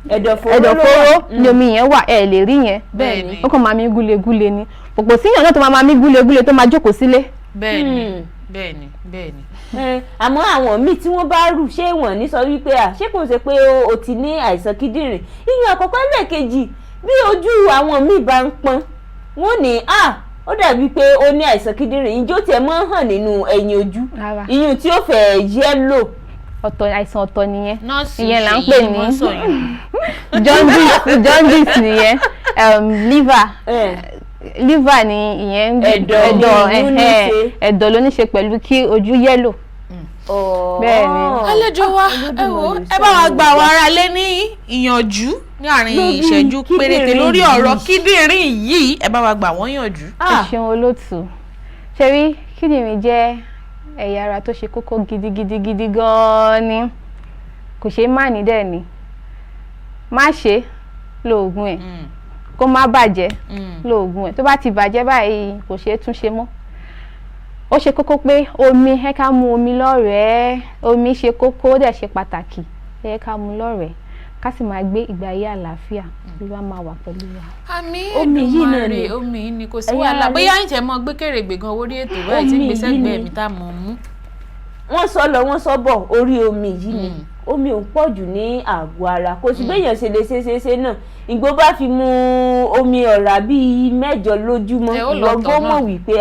ẹ̀dọ̀fóró ló ẹ̀dọ̀fóró wà. ni omi yẹn wà, ẹ lè rí yẹn. Bẹ́ẹ̀ni. Ó kàn máa mí gúlegúle ni. Kò síyàn náà tó máa mí gúlegúle tó máa jókòó sílé. Bẹ́ẹ̀ni, bẹ́ẹ̀ni, bẹ́ẹ̀ni. Àmọ́ àwọn míì tí wọ́n bá rù, ṣé wọ́n ní sọ wípé à ṣé kò ṣe pé o ti ní àìsàn kíndìnrín? Ìyẹn àkọ́kọ́. Lẹ́ẹ̀kejì, bí ojú àwọn míì bá ń pọ́n, wọ́n ní à ó dàbí pé ó ní àìsàn kíndìnrín. Ìjó tiẹ̀ máa ń hàn nínú ẹ̀yìn ojú? Rárá. Ìyún tí ó fẹ́ yellow. Ọ̀tọ̀, àìsàn ọ̀tọ̀ nìyẹn. Nọ́ọ̀sì Ìyẹn là ń Ṣèyí pè ni ní wọ́n sọ yẹn. Jaundice. Jaundice nìyẹn, liver. Liver ni ìyẹn. Ẹ̀dọ̀ Ẹ̀dọ̀ ni ló ní ẹ̀hẹ́, ṣe. Ẹ̀dọ̀ ló ní ṣe pẹ̀lú kí ojú yellow. Bẹ́ẹ̀ni. Àlejò wa, ẹ wo, ẹ bá wa gba àwọn aráalé ní ìyànjú ní àárín Lórí ìṣẹ́jú péréte kíndìnrín lórí yìí. ọ̀rọ̀ kíndìnrín yìí. Ẹ bá wa gbà wọ́n yànjú. Ẹ ṣeun, olóòtú. Ṣe rí, kíndìnrín jẹ́ ẹ̀yà ara tó ṣe kókó gidigidigidi gan-an ni. Kò ṣeé má ní dẹ̀ ni. Má ṣe lóògùn ẹ̀ kó má bàjẹ́, lóògùn ẹ̀ tó bá ti bàjẹ́ báyìí, kò ṣeé tún ṣe mọ́. Ó ṣe kókó pé omi, ẹ ká mu omi lọ́rẹ̀ẹ́. Omi ṣe kókó, ó dẹ̀ ṣe pàtàkì. Ẹ ká mu lọ́rẹ̀ẹ́, ká sì máa gbé ìgbé ayé àlàáfíà. Olúwa máa wà pẹ̀lú wa. Àmín. Omi yìí náà Èdùmàrè, ni. Omi yìí ni, kò sí Ẹ̀yin wàhálà. ará Bóyá ìjẹ́ mọ́ gbé kèrègbè gan orí ètò báyìí tí Omi gbèsè yìí gbẹ ni. mi tá mọ̀ mú. Wọ́n sọ lọ, wọ́n sọ bọ̀, orí omi yìí ni. Omi ò ń pọ̀ jù ní àgọ́ ara. Kò sí béèyàn ṣe lè ṣe ṣe ṣe náà, ìgbó bá fi mu omi ọ̀rá bíi 8 lójúmọ́, Ẹ ó lọ ìwọ tọ̀ gan náà. mọ̀ wípé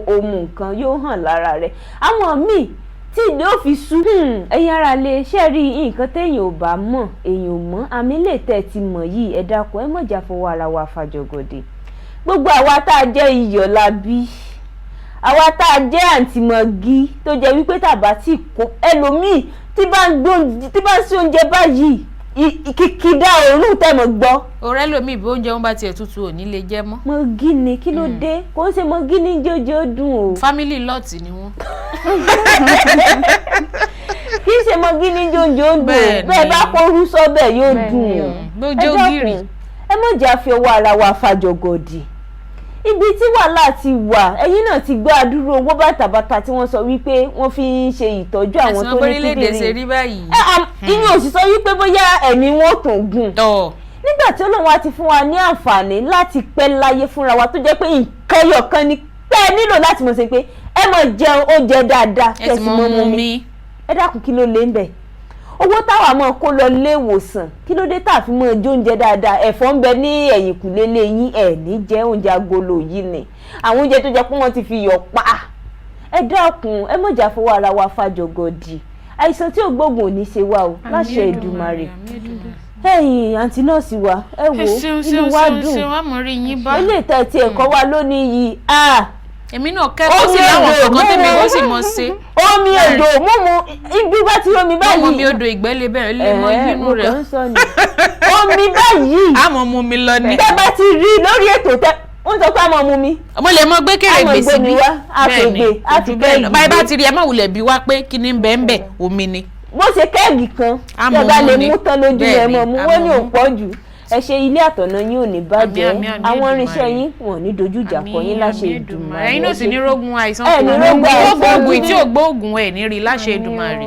o mu nǹkan yóò hàn lára rẹ̀. Àwọn míì tí ìdí ò fi sú. Ẹ̀yin ara lè ṣe rí nǹkan téèyàn ò bá mọ̀, èèyàn ò mọ̀. Àmì lè tẹ̀ ti mọ̀ yìí, ẹ dákun, ẹ mọ̀jà fọwọ́ ara wa fàjọgọ̀dẹ̀. Gbogbo àwa tá a jẹ́ iyọ̀ la bí, àwa tá a jẹ́ àǹtìmọ̀gí, tó jẹ́ wípé tàbá tí kò ẹlòmíì tí bá ń gbóúnjẹ, tí bá ń sí oúnjẹ báyìí, kìkìdá òórùn tẹ̀mọ̀ gbọ́. Ọ̀rẹ́ lomi, ìbí oúnjẹ wọn bá tiẹ̀ tutù, ò ní lè jẹ mọ́. Mọ̀gí ni. Kí ló dé? Kò ń ṣe mọ̀gí ní jójó dùn o. Family lot ni wọ́n. Kì í ṣe mọ̀gí ní jójó dùn o. Bẹ́ẹ̀ni. Bẹ́ẹ̀ bá kóru sọ́bẹ̀, yóò Bẹ́ẹ̀ni dùn o. o. Bó Ẹ jẹ́ dákun, ògìrì. ẹ má jẹ́ àfi ọwọ́ ara wa fàjọgọ̀dì. Ibi tí wàhálà ti wà, ẹ̀yin náà ti gbọ́ àdúró owó bàtàbàtà tí wọ́n sọ wípé wọ́n fi ń ṣe ìtọ́jú àwọn Ẹ̀sìn tó ní orílẹ̀-èdè ṣe kíndìnrín. rí báyìí. Ìyẹn ò sì sọ wípé bóyá ẹ̀mí wọn ò tún gùn. Tọ̀. Nígbà tí Ọlọ́run wa ti fún wa ní àǹfààní láti pẹ́ láyé fúnra wa, tó jẹ́ pé nǹkan ẹyọ kan ni pé ẹ nílò láti mọ̀ sí pé ẹ máa jẹun oúnjẹ dáadáa, Ẹ sì mọ mú mi. ẹ dákun, kí ló lè ń bẹ̀? Owó táwa máa kó lọ ilé ìwòsàn, kí ló dé tá a fi máa jẹ oúnjẹ dáadáa? Ẹ̀fọ́ ń bẹ ní ẹ̀yìnkùlé lé yín, ẹ̀ ní jẹ oúnjẹ agolo yìí ni, àwọn oúnjẹ tó jẹ́ pé wọ́n ti fi yọ̀ pa. Ẹ dákun, ẹ má jà fọwọ́ ara wa fàjọgọdì. Àìsàn tí ò gbóògùn ò ní ṣe wá o, láṣẹ Èdùmàrè. Ẹ̀yin àǹtí nọ́ọ̀sì wa, ẹ Ẹ wò, ṣeun, inú ṣeun, wa ṣeun, dùn. ṣeun, àmọ́ rí yín bá. Ilé ìtẹ́ tí ẹ̀kọ́ wa lónìí yìí, ah, Èmi náà kẹ́kọ̀ọ́ sí Omi láwọn odò kankan tèmi mímu. ó sì mọ̀ ṣe. Omi odò mímu, ibi bá ti omi Wọ́n mọ báyìí, mi odò ìgbẹ́ lè bẹ̀rẹ̀ lè mọ ẹ̀ẹ́, inú mo rẹ̀. kàn ń sọ ni, omi báyìí, Àmọ́ mu mi lọ ni. tẹ́ bá ti rí lórí ètò, tẹ́ ń sọ pé a máa mu mi, Mo lè mọ gbé kéré a máa gbèsè gbé mi bí. wá, a Bẹ́ẹ̀ ni, fègbè, a kò fi jù bẹ́ẹ̀ lọ. kẹ́ẹ̀gì Báyìí bá gbé. ti rí, ẹ má wulẹ̀ bí wá pé kí ni ń bẹ́ẹ̀ ń bẹ̀, omi ni. Bó ṣe kẹ́ẹ̀gì kan, A tẹ́ mọ̀ bá mú lè ni. mú tán lójú Bẹ́ẹ̀ ẹ ni, mọ̀ mú. a Wọ́n ní mọ̀ ò mú. pọ̀ jù. Ẹ ṣe, ilé àtọ̀nà yín ò ní bàjẹ́. Àmín, àmín, àmín, Àwọn irinṣẹ́ Èdùmàrè. yín, wọn ò ní dojú ìjà kọ yín, láṣẹ Èdùmàrè. Ẹ̀yin náà sì ní rógun àìsàn. Ẹ ní rógun àìsàn. Gbóògùn tí ò gbóògùn ẹ̀ ní rí, láṣẹ Èdùmàrè.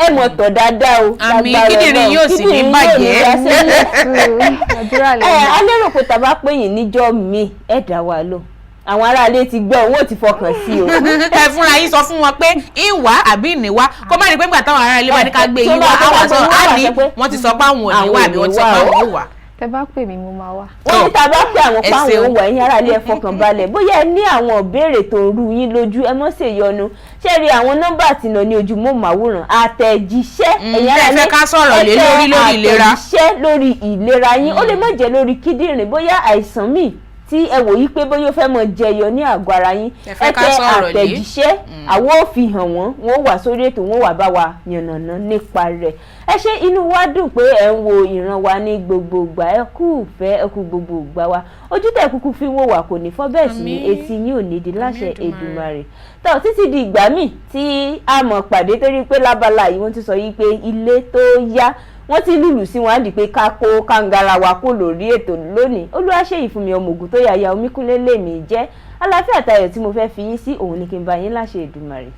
Ẹ mọ̀ tọ̀ dáadáa o. Àmín, Lágbára kíndìnrín Ọlọ́run. yóò sì ní Kíndìnrín yóò ní bàjẹ́. dá sẹ́yìn. Àdúrà lè Ẹ gbà. a lérò pé tàbá pè yín níjọ́ mi, ẹ dá wa lò. Àwọn aráalé ti gbọ́, òun ò ti fọkàn sí o. Ẹ fúnra yín sọ fún wọn pé ìwà àbí ìníwá, kó má ní pé nígbà táwọn ará ilé wa ní ká gbé Tó yín bá wá, tó bá àwọn tó sọ wọ́n á wá ní sọ pé wọ́n ti sọ pé àwọn ò ní wá, àbí wọ́n ti sọ pé àwọn ò ní àwọn ò wá. Tẹ bá pè mí, mo máa wá. Wọ́n ní tá a bá pè àwọn Ẹ páwọn ṣeun. òun wà. Ẹ̀yin aráalé, ẹ fọkàn balẹ̀. Bóyá ẹ ní àwọn ìbéèrè tó ń rú yín lójú, ẹ mọ́ ṣe yọnu. Ṣé rí àwọn nọ́mbà tí lọ ní ojú móhùnmáwòrán àtẹ̀jíṣẹ́, ẹ̀yin Tẹ́ ẹ aráalé, fẹ́ ká sọ̀rọ̀ lé ẹ tẹ lórí lórí ìlera. àtẹ̀jíṣẹ́ lórí ìlera yín. Ó lè má jẹ́ lórí kíndìnrín, bóyá àìsàn míì tí ẹ wò yí pé bóyá ó fẹ́ mọ jẹyọ ní àgọ́ ara yín, Ẹ fẹ́ ẹ ká tẹ sọ̀rọ̀ lé. àtẹ̀jíṣẹ́, àwọn ò fi hàn wọ́n, wọ́n wà sórí ètò, wọ́n wà bá wa yànnàná nípa rẹ̀. Ẹ ṣé, inú wa dùn pé ẹ ń wo ìran wa ní gbogbo ìgbà. Ẹ kú ìfẹ́, ẹ kú gbogbo ìgbà wa. Ojú tẹ̀ kúkú fi wò wá kò ní fọ́, bẹ́ẹ̀ sì ni Àmín. etí yín ò ní di, láṣẹ Àmín. Èdùmàrè. Tó títí di ìgbà míì tí a mọ̀ pàdé, torí pé lábala yìí, wọ́n ti sọ yìí pé ilé tó yá, wọ́n ti lùlù sí wọn á di pé ká kó kàǹgàrà wa kó lórí ètò lónìí. Olúwaṣeyìí fún mi, ọmọ ògùn tó yàyà Omíkúnlé lèmi jẹ́. Àlàáfíà tayọ̀ tí mo fẹ́ fi yín sí òun ni kí n bá yín, láṣẹ Èdùmàrè.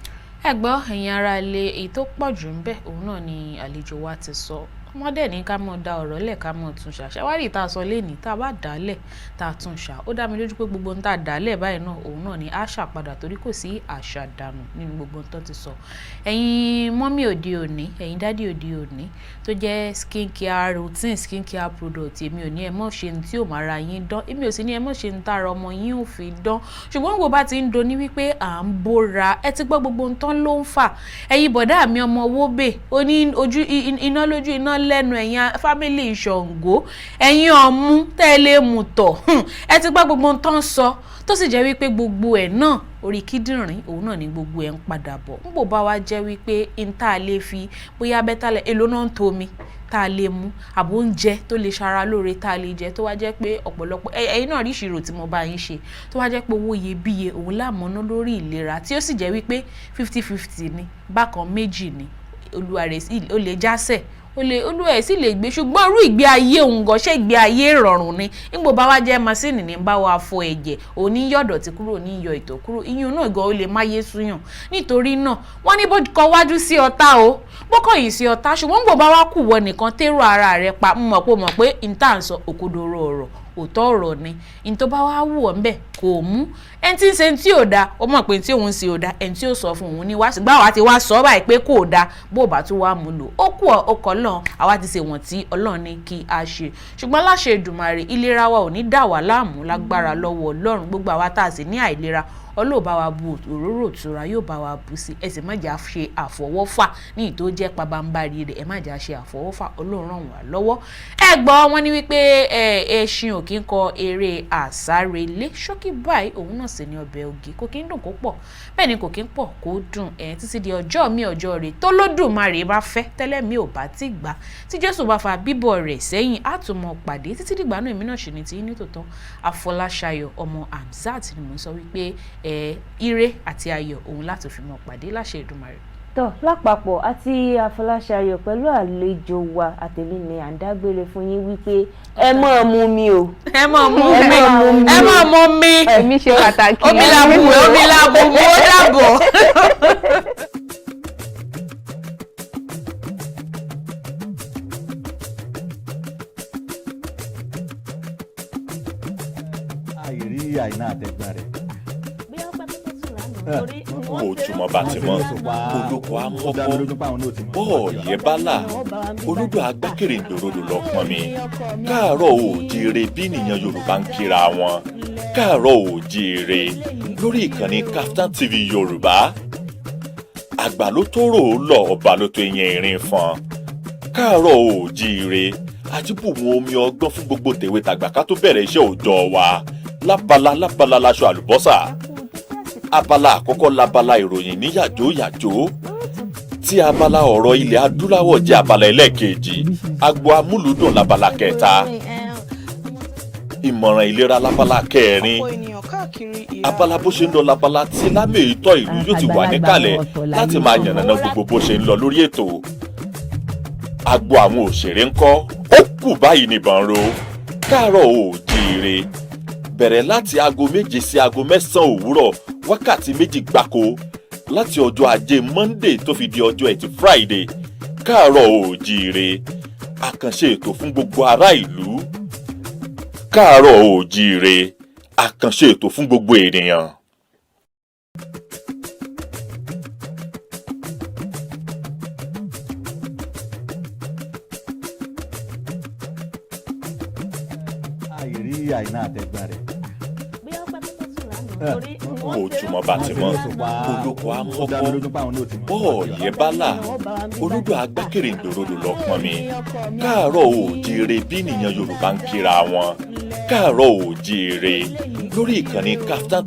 Ẹ gbọ́, ẹ̀yin ará ilé, èyí tó pọ̀ jù ń bẹ̀ òun náà ni àlejò wa ti sọ. Ọmọdé ní ká mọ̀ da ọ̀rọ̀ lẹ̀, ká mọ̀ tún ṣà. Ṣàwárí tá a sọ lénìí, tá a bá dà á lẹ̀, tá a tún ṣà, ó dá mi lójú pé gbogbo ohun tá a dà á lẹ̀ báyìí náà, òun náà ni á ṣàpadà, torí kò sí àṣà dànù nínú gbogbo ohun tó ti sọ. Ẹ̀yin mummy òde òní, ẹ̀yin daddy òde òní tó jẹ́ skin care routine, skin care product, èmi ò ní ẹ mọ̀ ṣe ní tí ò máa ra yín dán, èmi ò sì ní ẹ mọ̀ ṣe ní tára ọmọ yín ò fi dán. Ṣùgbọ́n gbogbo bá ti ń doni wípé à ń bóra, ẹ ti gbọ́ gbogbo ohun tán ló ń fà. Ẹ̀yin bọ̀dá mi, ọmọ owó bè ó ní ojú iná lójú, iná lẹ́nu, ẹ̀yin family Ṣàngó, ẹ̀yin ọ̀mú tẹ́ ẹ lè mú tọ̀, ẹ ti gbọ́ gbogbo ohun tán sọ, tó sì jẹ́ wípé gbogbo ẹ̀ náà, orí kíndìnrín òun náà ni gbogbo ẹ̀ ń padà bọ̀. Ń bò bá wa jẹ́ wípé n tá a lè fi bóyá bẹ́tà èlò náà ń tomi tá a lè mú, àbò oúnjẹ tó lè ṣara lóore tá a lè jẹ, tó wá jẹ́ pé ọ̀pọ̀lọpọ̀ ẹ̀yin náà rí ìṣirò tí mo bá yín ṣe, tó wá jẹ́ pé owó iyebíye òun láàmọ́ná lórí ìlera, tí ó sì jẹ́ wípé 50-50 ni, bákan méjì ni, olúwa rẹ̀ ó lè jásẹ̀, ó lè olúwa ẹ̀ sì lè gbé. Ṣùgbọ́n irú ìgbé ayé òun gan, ṣé ìgbé ayé ìrọ̀rùn ni? Nígbò bá wá jẹ́ machine ní bá wa fọ ẹ̀jẹ̀, òní yọ̀dọ̀ tí kúrò, ní yọ ìtọ̀ kúrò, iyún náà gan ó lè máyé súyàn. Nítorí náà, wọ́n ní bó kọ wájú sí ọ̀tá o, bó kọ̀yìn sí ọ̀tá, ṣùgbọ́n nígbò bá wá kù wọ nìkan térò ara rẹ̀ pa, mọ̀ pé mọ̀ pé n tá à ń sọ òkodoro ọ̀rọ̀, òótọ́ ọ̀rọ̀ ni. N tó bá wá wù ọ́ ńbẹ̀ kò mú ẹni tí ń ṣe tí ò da, ó mọ̀ pé tí òun ṣe ò da, ẹni tí ó sọ fún òun ní wá, ṣùgbọ́n àwa ti wá sọ báyìí pé kò da. Bó bá tún wá mú lò, ó kù ọkọ̀ lọ́n, àwa ti ṣe wọ̀n tí Ọlọ́run ní kí a ṣe. Ṣùgbọ́n láṣẹ Èdùmàrè, ìlera wa ò ní dà wá láàmú lágbára lọ́wọ́ Ọlọ́run. Gbogbo àwa tá a sì ní àìlera, Ọlọ́run bá wa bu òróró ìtura, yóò bá wa bù sí. Ẹ sì má jà ṣe àfọwọ́fà ní ìtó jẹ́ pabambarì rẹ̀, ẹ má jà ṣe àfọwọ́fà. Ọlọ́run ràn wá lọ́wọ́. Ẹ gbọ́, wọn ní wípé ẹ ẹṣin ò kí ń kọ eré àsárelé. Ṣókí báyìí òun náà sì ní ọbẹ̀ oge, kò kí ń dùn kó pọ̀, bẹ́ẹ̀ ni kò kí ń pọ̀ kó dùn. Ẹ̀ títí di ọjọ́ mi, ọjọ́ rẹ̀ tó lódùmarè bá fẹ́, tẹ́lẹ̀ mi ò bá ti gbà, tí Jésù bá fa bíbọ̀ rẹ̀ sẹ́yìn, á tún mọ pàdé. Títí dìgbà náà, èmi náà ṣì ní tí nítòótọ́, Afọláṣayọ̀ ọmọ Hamzat ni mò ń sọ wípé ẹ ire àti ayọ̀ òun láti fi mọ pàdé, láṣẹ Èdùmàrè. Tọ́ lápapọ̀ àti Afọláṣayọ̀ pẹ̀lú àlejò wa àtẹ̀mí ni à ń dágbére fún yín wípé ẹ máa mú mi o. Ẹ máa mú Ẹ mi. máa mú mi. Ẹ máa mú mi. Ẹ̀mí ṣe pàtàkì. Omi la bù, omi la bù mú, ó dàbọ̀. Àìrí Àìná àtẹ̀gbọ́n rẹ̀. Bí wọ́n pẹ́ pẹ́ sùn lánàá. Ojúmọ́ bá ti mọ́, olóko á mọ́kọ́, bọ́ọ̀lì bá là, olódò agbákèrèǹdòrodò lọ pọn mi. Káàárọ̀ oòjíire bí nìyẹn Yorùbá ń kíra wọn. Káàárọ̀ oòjíire lórí ìkànnì Kaftan TV Yorùbá. Àgbà ló tó rò ó lọ, ọba ló tó yẹn ìrìn fọn. Káàárọ̀ oòjíire, àjíbùmọ̀ omi ọgbọ́n fún gbogbo tèwe tàgbà ká tó bẹ̀rẹ̀ iṣẹ́ òòjọ́ wa. Lábala lábala laṣọ àlùbọ́sà. Abala àkọ́kọ́ labala ìròyìn ní yàjóyàjó, tí abala ọ̀rọ̀ ilẹ̀ adúláwọ̀ jẹ́ abala ẹlẹ́ẹ̀kejì, agbo amúlùúdùn labala kẹta, ìmọ̀ràn ìlera labala kẹrin, abala bó ṣe ń lọ labala tí lámèyítọ́ ìlú yóò ti wà níkàlẹ̀ láti máa yànnàná gbogbo bó ṣe ń lọ lórí ètò. Agbo àwọn òṣèré ńkọ́, ó kù báyìí nìbọn ro. Káàárọ̀ oòjíire bẹ̀rẹ̀ láti aago 7 sí aago 9 òwúrọ̀, wákàtí 2 gbáko, láti ọjọ́ ajé Monday tó fi di ọjọ́ ẹtì Friday. Káàárọ̀ oòjíire, àkànṣe ètò fún gbogbo ará ìlú. Káàárọ̀ oòjíire, àkànṣe ètò fún gbogbo ènìyàn. Àìrí Àìná àtẹ̀gbọ́n rẹ̀. Ojúmọ́ bá ti mọ́, olóko á mọ́kọ́, bọ́ọ̀lì bá là, olódò agbákèrèǹdòrodò lọ pọn mi. Káàárọ̀ oòjíire bí nìyẹn Yorùbá ń kíra wọn. Káàárọ̀ oòjíire lórí ìkànnì Kaftan.